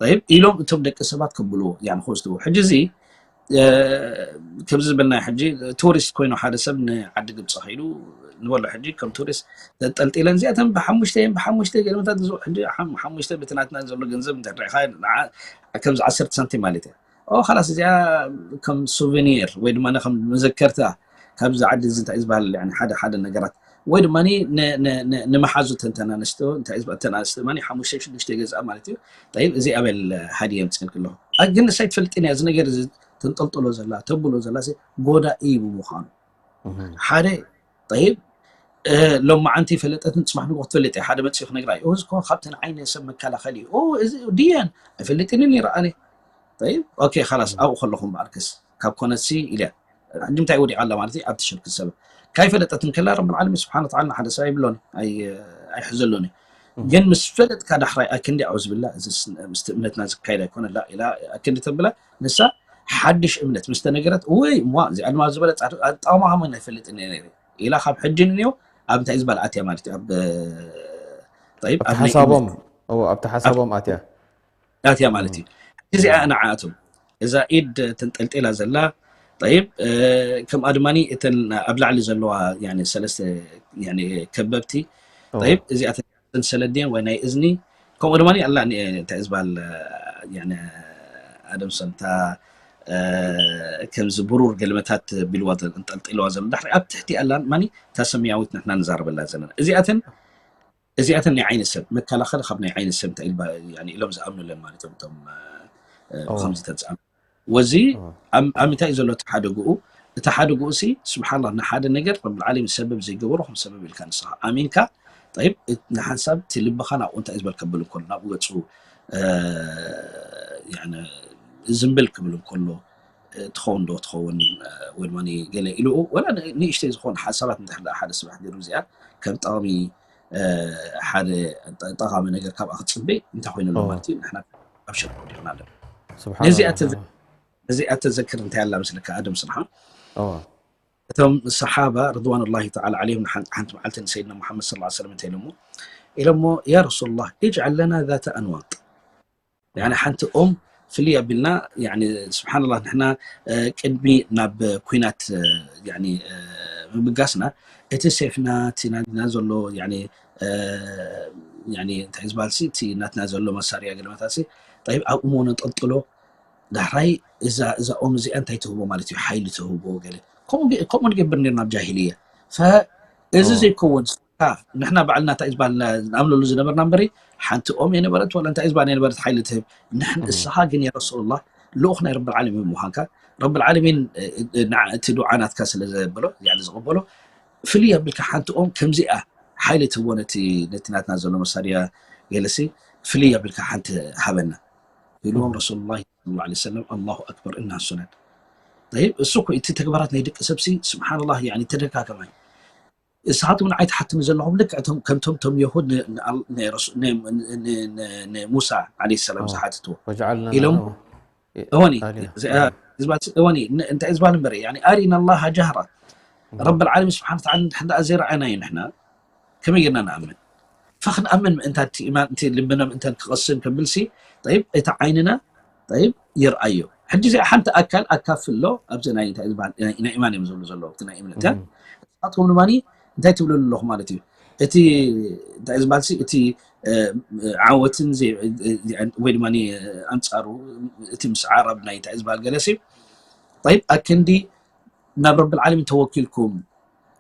طيب ኢሎም እቶም ደቂ ሰባት ከብልዎ ያን ክወስድዎ ሕጂ እዚ ከምዚ ዝበልና ሕጂ ቱሪስት ኮይኑ ሓደ ሰብ ንዓዲ ግብፂ ከይዱ ንበሎ ሕጂ ከም ቱሪስት ተንጠልጢለን እዚኣተን ብሓሙሽተ ብሓሙሽተ ገለመታት ዝው ሕጂ ሓሙሽተ ብትናትና ዘሎ ገንዘብ እንተሪኢኻ ከምዚ ዓሰርተ ሳንቲም ማለት እያ። ኦ ካላስ እዚኣ ከም ሱቨኒር ወይ ድማ ከም መዘከርታ ካብዚ ዓዲ እዚ እንታይ ዝበሃል ሓደ ሓደ ነገራት ወይ ድማ ንመሓዙ ተንተናንስቶ እንታይ ዝበተናንስቶ ድማ ሓሙሽተ ሽዱሽተ ገዝኣ ማለት እዩ። ጠይብ እዚ ኣበል ሃዲ የምፅልክ ኣለኹ ግን ንሳይ ትፈልጥን እያ እዚ ነገር ተንጠልጥሎ ዘላ ተብሎ ዘላ ጎዳኢ ብምዃኑ ሓደ ጠይብ ሎማዓንቲ ፈለጠትን ፅባሕ ንግሆ ትፈልጥ እያ ሓደ መፅኡ ክነግራ እዩ እዚ ካብቲ ንዓይነ ሰብ መከላኸሊ እዩ እዚ ድየን ኣይፈልጥንን ይረኣኒ ጠይብ ኦኬ ላስ ኣብኡ ከለኹም በኣልክስ ካብ ኮነሲ ኢልያ ሕጂ እንታይ ወዲቓ ኣላ ማለት ኣብቲ ሽርክ ዝሰበብ ካይፈለጠት እንከላ ረብ ዓለሚን ስብሓን ወተዓላ ሓደ ሰብ ኣይብሎን ኣይሕዘሎን እዩ ግን ምስ ፈለጥካ ዳሕራይ ኣክንዲ ኣዑዝ ብላ ምስቲ እምነትና ዝካየድ ኣይኮነ ላ ኢላ ኣክንዲ ተብላ ንሳ ሓድሽ እምነት ምስ ተነገረት ወይ እሞ እዚኣ ድማ ዝበለ ፃድቅ ኣጣማሃመን ኣይፈልጥን እየ ነይረ ኢላ ካብ ሕጂ ንንዮ ኣብ እንታይ ዝበል ኣትያ ማለት እዩ ኣብ ጠይብ ኣብቲ ኣብ ናይ ሓሳቦም እምነት እዎ፣ ኣብቲ ሓሳቦም ኣትያ ኣትያ ማለት እዩ። እዚኣ ንዓኣቶም እዛ ኢድ ተንጠልጢላ ዘላ ጠይብ ከምኣ ድማ እተን ኣብ ላዕሊ ዘለዋ ያኒ ሰለስተ ያኒ ከበብቲ እዎ። ጠይብ እዚኣተን ሰንሰለት ድየን ወይ ናይ እዝኒ ከምኡ ድማ ኣላ ኒ- እንታይ ዝበሃል ያኒ ኣደም ሰምታ ከምዚ ብሩር ገልመታት ቢልዋ እንጠልጢልዋ ዘሎ ዳሕሪ ኣብ ትሕቲ ኣላ ድማ እታ ሰማያዊት ንሕና ንዛረበላ ዘለና እዚኣተን እዚኣተን ናይ ዓይኒ ሰብ መከላኸሊ ካብ ናይ ዓይኒ ሰብ እንታይ ኢልባ- ያኒ ኢሎም ዝኣምኑለን ማለት እዮም እቶም እ፣ እ፣ ኦ። ብከምዚ ተዝኣም ወዚ ኦ። ኣብ ኣብ ምንታይ እዩ ዘሎ እቲ ሓደግኡ እቲ ሓደግኡ ሲ ስብሓንላ ንሓደ ነገር ረብልዓለሚን ሰበብ ዘይገበሮ ከም ሰበብ ኢልካ ንስኻ ኣሚንካ ጠይብ ንሓንሳብ እቲ ልብኻ ናብኡ እንታይ እዩ ዝበል ከብል እንከሎ ናብኡ ገፁ እ፣ ያኒ ዝንብል ክብል እንከሎ እ፣ ትኸውን ዶ ትኸውን እ፣ ወይ ድማ ገለ ኢልኡ ወላ ን- ንእሽተይ ዝኾነ ሓሳባት እንድሕር ደኣ ሓደ ስራሕ ገይሩ እዚኣ ከም ጠቕሚ እ፣ ሓደ ጠ- ጠቓሚ ነገር ካብኣ ክትፅበይ እንታይ ኮይኑ ኣሎ ኦ። ማለት እዩ ንሕና ኣብ ሸርክ ወዲቕና ኣለና ስብሓን ነዚኣ ኣላህ። ተዘ- ነዚኣ ተዘክር እንታይ ኣላ ምስልካ ኣደም ስርሓ እዎ። እቶም ሰሓባ ርድዋኑላሂ ተዓላ ዓለይሂም ንሓን- ሓንቲ መዓልቲ ንሰይድና ሙሓመድ ሰለላሁ ዐለይሂ ወሰለም እንታይ ኢሎሞ ኢሎሞ ያ ረሱሉላህ እጅዓል ለና ዛተ ኣንዋጥ ያኒ ሓንቲ ኦም ፍልይ ኣቢልና ያኒ ስብሓንላህ ንሕና እ፣ ቅድሚ ናብ ኩናት እ፣ ያኒ እ፣ ምብጋስና እቲ ሴፍና እቲ ናትና ዘሎ ያኒ እ፣ ያኒ እንታይ ዝበሃል ሲ እቲ ናትና ዘሎ መሳርያ ገለመታት ሲ ጠይብ ኣብኡ ሞ ነጠልጥሎ ዳሕራይ እዛ እዛ ኦም እዚኣ እንታይ ትህቦ ማለት እዩ ሓይሊ ትህቦ ገለ ከምኡ ገ- ከምኡ ንገብር ነርና ኣብ ጃሂልያ ፈ እዚ ኦ። ዘይከውን ንሕና ባዕልና እንታይ ዝበሃል ንኣምነሉ ዝነበርና እምበሪ ሓንቲ ኦም የነበረት ወላ እንታይ ዝበሃል የነበረት ሓይሊ ትህብ ንሕን እም። እስኻ ግን ያ ረሱሉላህ ልኡኽ ናይ ረብ ዓለሚን ምዃንካ ረብ ዓለሚን እ፣ እ፣ ንዓ- እቲ ዱዓ ናትካ ስለ ዘበሎ ያኒ ዝቕበሎ ፍልይ ኣቢልካ ሓንቲ ኦም ከምዚኣ ሓይሊ ትህቦ ነቲ ነቲ ናትና ዘሎ መሳርያ ገለሲ ፍልይ ኣቢልካ ሓንቲ ሃበና ኢልዎም ረሱሉላህ ሰለላሁ ዐለይሂ ወሰለም ኣላሁ ኣክበር እና ሱነን ጠይብ እሱ እኮ እቲ ተግባራት ናይ ደቂ ሰብሲ ስብሓንላህ ያኒ ተደጋገማይ ንስኻትኩም ንዓይ ትሓትኒ ዘለኹም ልክዕ እቶም- ከምቶም ቶም የሁድ ን- ን- ን- ን- ን- ን- ንሙሳ ዓለይሂ ሰላም ኦ። ዝሓትትዎ ወጀዓልና ኢሎም ኦ። እወኒ ኣሊያ። እዚ- እ፣ ህዝባት- እወኒ ን- እንታይ ዝበሃል እምበር ያኒ ኣሪና ላሃ ጃህራ ረብ ዓለሚን ስብሓን ተዓላ ንድሕር ደኣ ዘይረኣናዮ ንሕና ከመይ ጌርና ንኣምን ፈክንኣምን ምእንታ እቲ ኢማን እቲ ልብና ምእንታን ክቐስን ከብልሲ ጠይብ እቲ ዓይንና ጠይብ ይርኣዮ ሕጂ እዚኣ ሓንቲ ኣካል ኣካፍሎ ኣብዚ ናይ እንታይ ዝበሃል ናይ ናይ ኢማን እዮም ዝብሉ ዘለዉ እቲ ናይ እምነት እያ እም። ንስኻትኩም ድማ እንታይ ትብሉ ኣለኹም ማለት እዩ እቲ እንታይ ዝበሃልሲ እቲ እ፣ ዓወትን ዘይ- እ፣ እ፣ ወይ ድማ ኣንፃሩ እቲ ምስ ዓረብ ናይ እንታይ ዝበሃል ገለሲ ጠይብ ኣክንዲ ናብ ረብል ዓለሚን ተወኪልኩም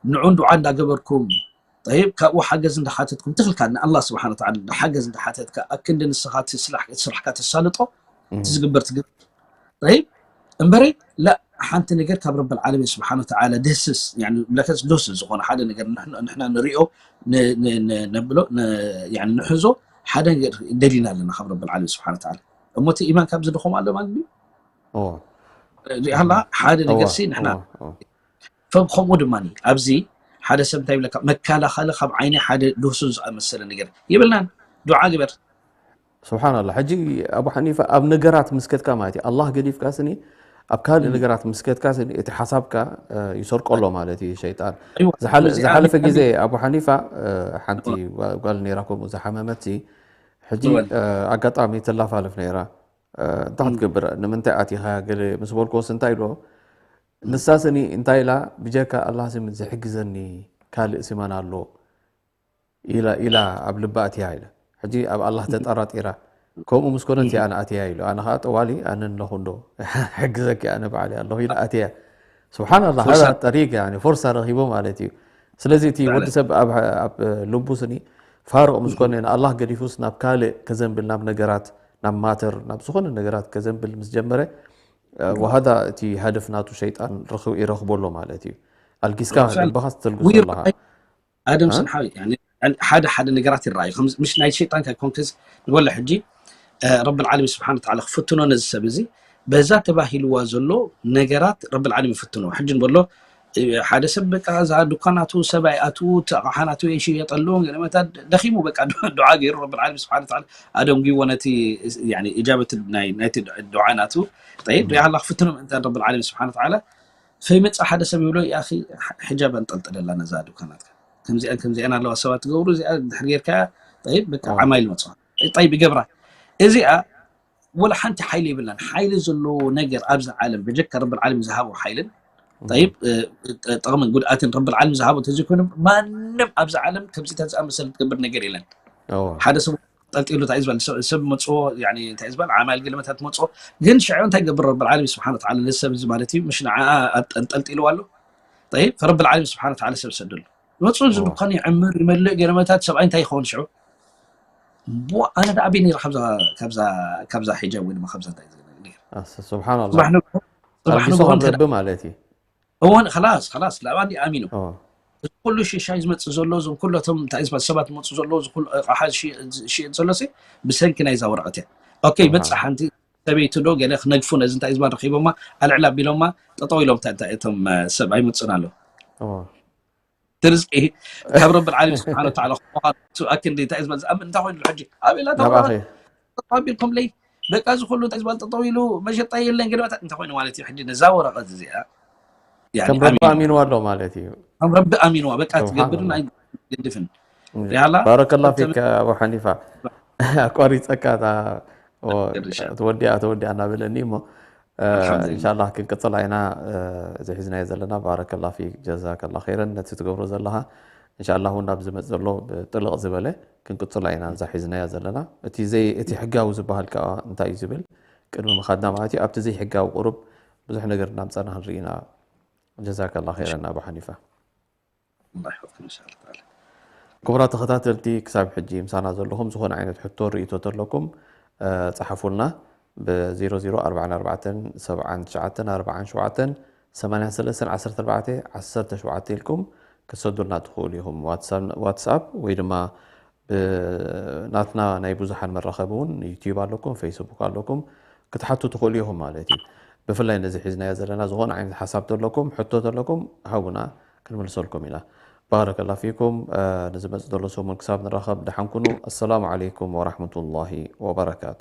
ንዑን ዱዓ እንዳገበርኩም ጠይብ ካብኡ ሓገዝ እንዳሓተትኩም ትኽልካ ንኣላ ስብሓን ወተዓላ ሓገዝ እንዳሓተትካ ኣክንዲ ንስኻ እቲ ስራሕ- እቲ ስራሕካ ተሳልጦ እቲ ዝግበር ትግበር ጠይብ እምበረይ ላ ሓንቲ ነገር ካብ ረብል ዓለሚን ስብሓን ወተዓላ ድህስስ ያኒ ለከስ ዱስ ዝኾነ ሓደ ነገር ንሕና- ንሕና ንሪኦ ን- ን- ን- ነብሎ ን- ያኒ ንሕዞ ሓደ ነገር ደሊና ኣለና ካብ ረብል ዓለሚን ስብሓን ወተዓላ እሞ እቲ ኢማን ካብዚ ድኾም ኣሎ ማለት እዩ ኦ። ሪሃላ ሓደ ነገር እዋ፣ ሲ ንሕና እዋ፣ እዋ። ፈብ ከምኡ ድማ ኣብዚ ሓደ ሰብ እንታይ ይብለካ መከላኸሊ ካብ ዓይኒ ሓደ ልህሱን ዝኣመሰለ ነገር የብልናን ዱዓ ግበር ስብሓንላ ሕጂ ኣቡ ሓኒፋ ኣብ ነገራት ምስከትካ ማለት እዩ ኣላህ ገዲፍካ ስኒ ኣብ ካልእ ነገራት ምስከትካ ስኒ እቲ ሓሳብካ እ፣ ይሰርቆ ኣሎ ማለት እዩ ሸይጣን ኣይዋ፣ ዝሓለ- እዚኣ ዝሓለፈ ኣቢ- ግዜ ኣቡ ሓኒፋ እ፣ ሓንቲ ጓ- ጓል ነይራ ከምኡ ዝሓመመት ሕጂ እወን። እ፣ ኣጋጣሚ ትላፋልፍ ነይራ እንታይ ክትገብር፣ ንምንታይ ኣቲኻ ገለ ምስ በልክዎስ እንታይ ኢልዎ? ንሳ ስኒ እንታይ ኢላ? ብጀካ ኣላህ ስም ዝሕግዘኒ ካልእ ስመን ኣሎ ኢላ ኢላ ኣብ ልባ ኣትያ ኢለ። ሕጂ ኣብ ኣላህ ተጠራጢራ፣ ከምኡ ምስ ኮነት እያ ኣነ ኣትያ ኢሉ። ኣነ ኸዓ ጠዋሊ ኣነ ኣለኹ እንዶ፣ ሕግዘኪ ኣነ ባዕሊ ኣለኹ ኢላ ኣትያ። ስብሓንላህ፣ ሃዛ ጠሪቅ ያኒ ፍርሳ ረኺቡ ማለት እዩ። ስለዚ እቲ ወዲ ሰብ ኣብ ልቡ ስኒ ፋርቕ ምስ ኮነ፣ ንኣላህ ገዲፉስ ናብ ካልእ ከዘንብል፣ ናብ ነገራት፣ ናብ ማተር፣ ናብ ዝኾነ ነገራት ከዘንብል ምስ ጀመረ፣ ወሃዳ እቲ ሃደፍ ናቱ ሸይጣን ይረኽቦ ኣሎ ማለት እዩ። ኣልጊስካ ልብኻ ስተልግሶ ኣለኻ። ኣደም ስንሓዊ ሓደ ሓደ ነገራት ይረኣዩ። ምሽ ናይ ሸይጣን ካይኮንክስ ንበሎ ሕጂ ረብ ዓለሚን ስብሓን ተዓላ ክፍትኖ ነዚ ሰብ እዚ በዛ ተባሂልዋ ዘሎ ነገራት ረብ ዓለሚን ይፍትኖ። ሕጂ ንበሎ ሓደ ሰብ በቃ እዛ ዱኳናቱ ሰብኣይ ኣትዉ እቲ ኣቕሓናቱ የሽየጠሉ ገለመታ ደኺሙ በቃ ዱዓ ገይሩ ረብ ዓለሚን ስብሓን ተዓላ ኣደንጉይዎ ነቲ ኢጃበት ናይቲ ዱዓ ናቱ ጠይብ ሪኣላ ክፍትኖ ምእንታን ረብ ዓለሚን ስብሓን ተዓላ ፈይመፅእ ሓደ ሰብ ይብሎ ያኺ ሕጃብ ኣንጠልጥለላ ነዛ ዱካናትካ ከምዚኣን ከምዚኣን ኣለዋ ሰባት ትገብሩ እዚኣ ድሕር ጌርካ ጠይብ በቃ ዓማይል መፅዋ ጠይብ ይገብራ እዚኣ ወላ ሓንቲ ሓይሊ የብላን ሓይሊ ዘለዎ ነገር ኣብዚ ዓለም በጀካ ረብል ዓለም ዝሃቦ ሓይልን ጠይብ ጥቕምን ጉድኣትን ረብል ዓለም ዝሃቦ ተዘይኮይኑ ማንም ኣብዚ ዓለም ከምዚታት ዝኣመሰለ ትገብር ነገር የለን ሓደ ሰብ ጠልጢሉ እንታይ ዝበል ሰብ መፅዎ እንታይ ዝበል ዓማል ገለመታት መፅዎ ግን ሽዑ እንታይ ገብር ረብል ዓለሚን ስብሓን ወተዓላ ነዚ ሰብ እዚ ማለት እዩ ምሽ ንዓኣ ኣጠንጠልጢልዋ ኣሎ ጠይብ ፈረብል ዓለሚን ስብሓን ወተዓላ ሰብ ሰደሉ መፁ እዚ ድኳን ይዕምር ይመልእ ገለመታት ሰብኣይ እንታይ ይኸውን ሽዑ ኣነ ዳ ኣበይ ነይረ ካብዛ ሒጃብ ወይ ድማ ካብዛ እንታይ ስብሓን ኣላ ኣልቢሶ ከም ረቢ ማለት እዩ እወን ኸላስ ኸላስ ላባ እንዲ ኣሚኑ እዚ ኩሉ ሽሻይ ዝመፅእ ዘሎ እዞም ኩለቶም እንታይ ዝበል ሰባት ዝመፁ ዘሎ እዚ ኩሉ ኣቕሓ ዝሽየጥ ዘሎ ሲ ብሰንኪ ናይዛ ወረቐት እያ ኦኬ ይመፅእ ሓንቲ ሰበይቲ ዶ ገለ ክነግፉ ነዚ እንታይ ዝበል ረኺቦማ ኣልዕል ኣቢሎማ ጠጠው ኢሎም እቶም ሰብ ኣይመፅን ኣሎ እቲ ርዝቂ ካብ ረብል ዓለሚን ስብሓን ወተዓላ ክኾኑ ኣክንዲ እንታይ ዝበል ዝኣምን እንታይ ኮይኑ ሕጂ ኣበላ ናባኺ ኣቢልኩምለይ በቃ እዚ ኩሉ እንታይ ዝበል ጠጠው ኢሉ መሸጣ የለን ገለመታት እንታይ ኮይኑ ማለት እዩ ሕጂ ነዛ ወረቐት እዚኣ ከም ረቢ ኣሚንዋ ኣሎ ማለት እዩ ከም ረቢ ኣሚንዋ በቃ ትገብርን ኣይገድፍን ያላ ባረከላ ፊክ ኣቡ ሓኒፋ ኣቋሪፀካ ተወዲኣ ተወዲኣ እናበለኒ እሞ እንሻላ ክንቅፅላ ኢና እዚ ሒዝናዮ ዘለና ባረከላ ፊክ ጀዛከላ ኸይረን ነቲ ትገብሮ ዘለኻ እንሻላ እውን ናብ ዝመፅ ዘሎ ጥልቕ ዝበለ ክንቅፅላ ኢና እዛ ሒዝናያ ዘለና እቲ ዘይ እቲ ሕጋዊ ዝበሃል ከዓ እንታይ እዩ ዝብል ቅድሚ ምኻድና ማለት እዩ ኣብቲ ዘይሕጋዊ ቁሩብ ብዙሕ ነገር እናምፀና ክንርኢ ኢና ጀዛከላ ኸይረን ኣቡ ሓኒፋ ክቡራት ተኸታተልቲ ክሳብ ሕጂ ምሳና ዘለኹም ዝኾነ ዓይነት ሕቶ ርእቶ ተለኩም ፀሓፉልና ብ00447947 8314 ኢልኩም ክትሰዱልና ትኽእሉ ኢኹም ዋትሳፕ ወይ ድማ ናትና ናይ ብዙሓን መራኸቢ እውን ዩቲዩብ ኣለኩም ፌስቡክ ኣለኩም ክትሓቱ ትኽእሉ ኢኹም ማለት እዩ ብፍላይ ነዚ ሒዝናዮ ዘለና ዝኾነ ዓይነት ሓሳብ ተለኩም ሕቶ ተለኩም ሃቡና ክንምልሰልኩም ኢና ባረከላ ፊኩም ንዝመፅ ዘሎ ሰሙን ክሳብ ንራኸብ ደሓን ኩኑ ኣሰላሙ ዓለይኩም ወራሕመቱላሂ ወበረካቱ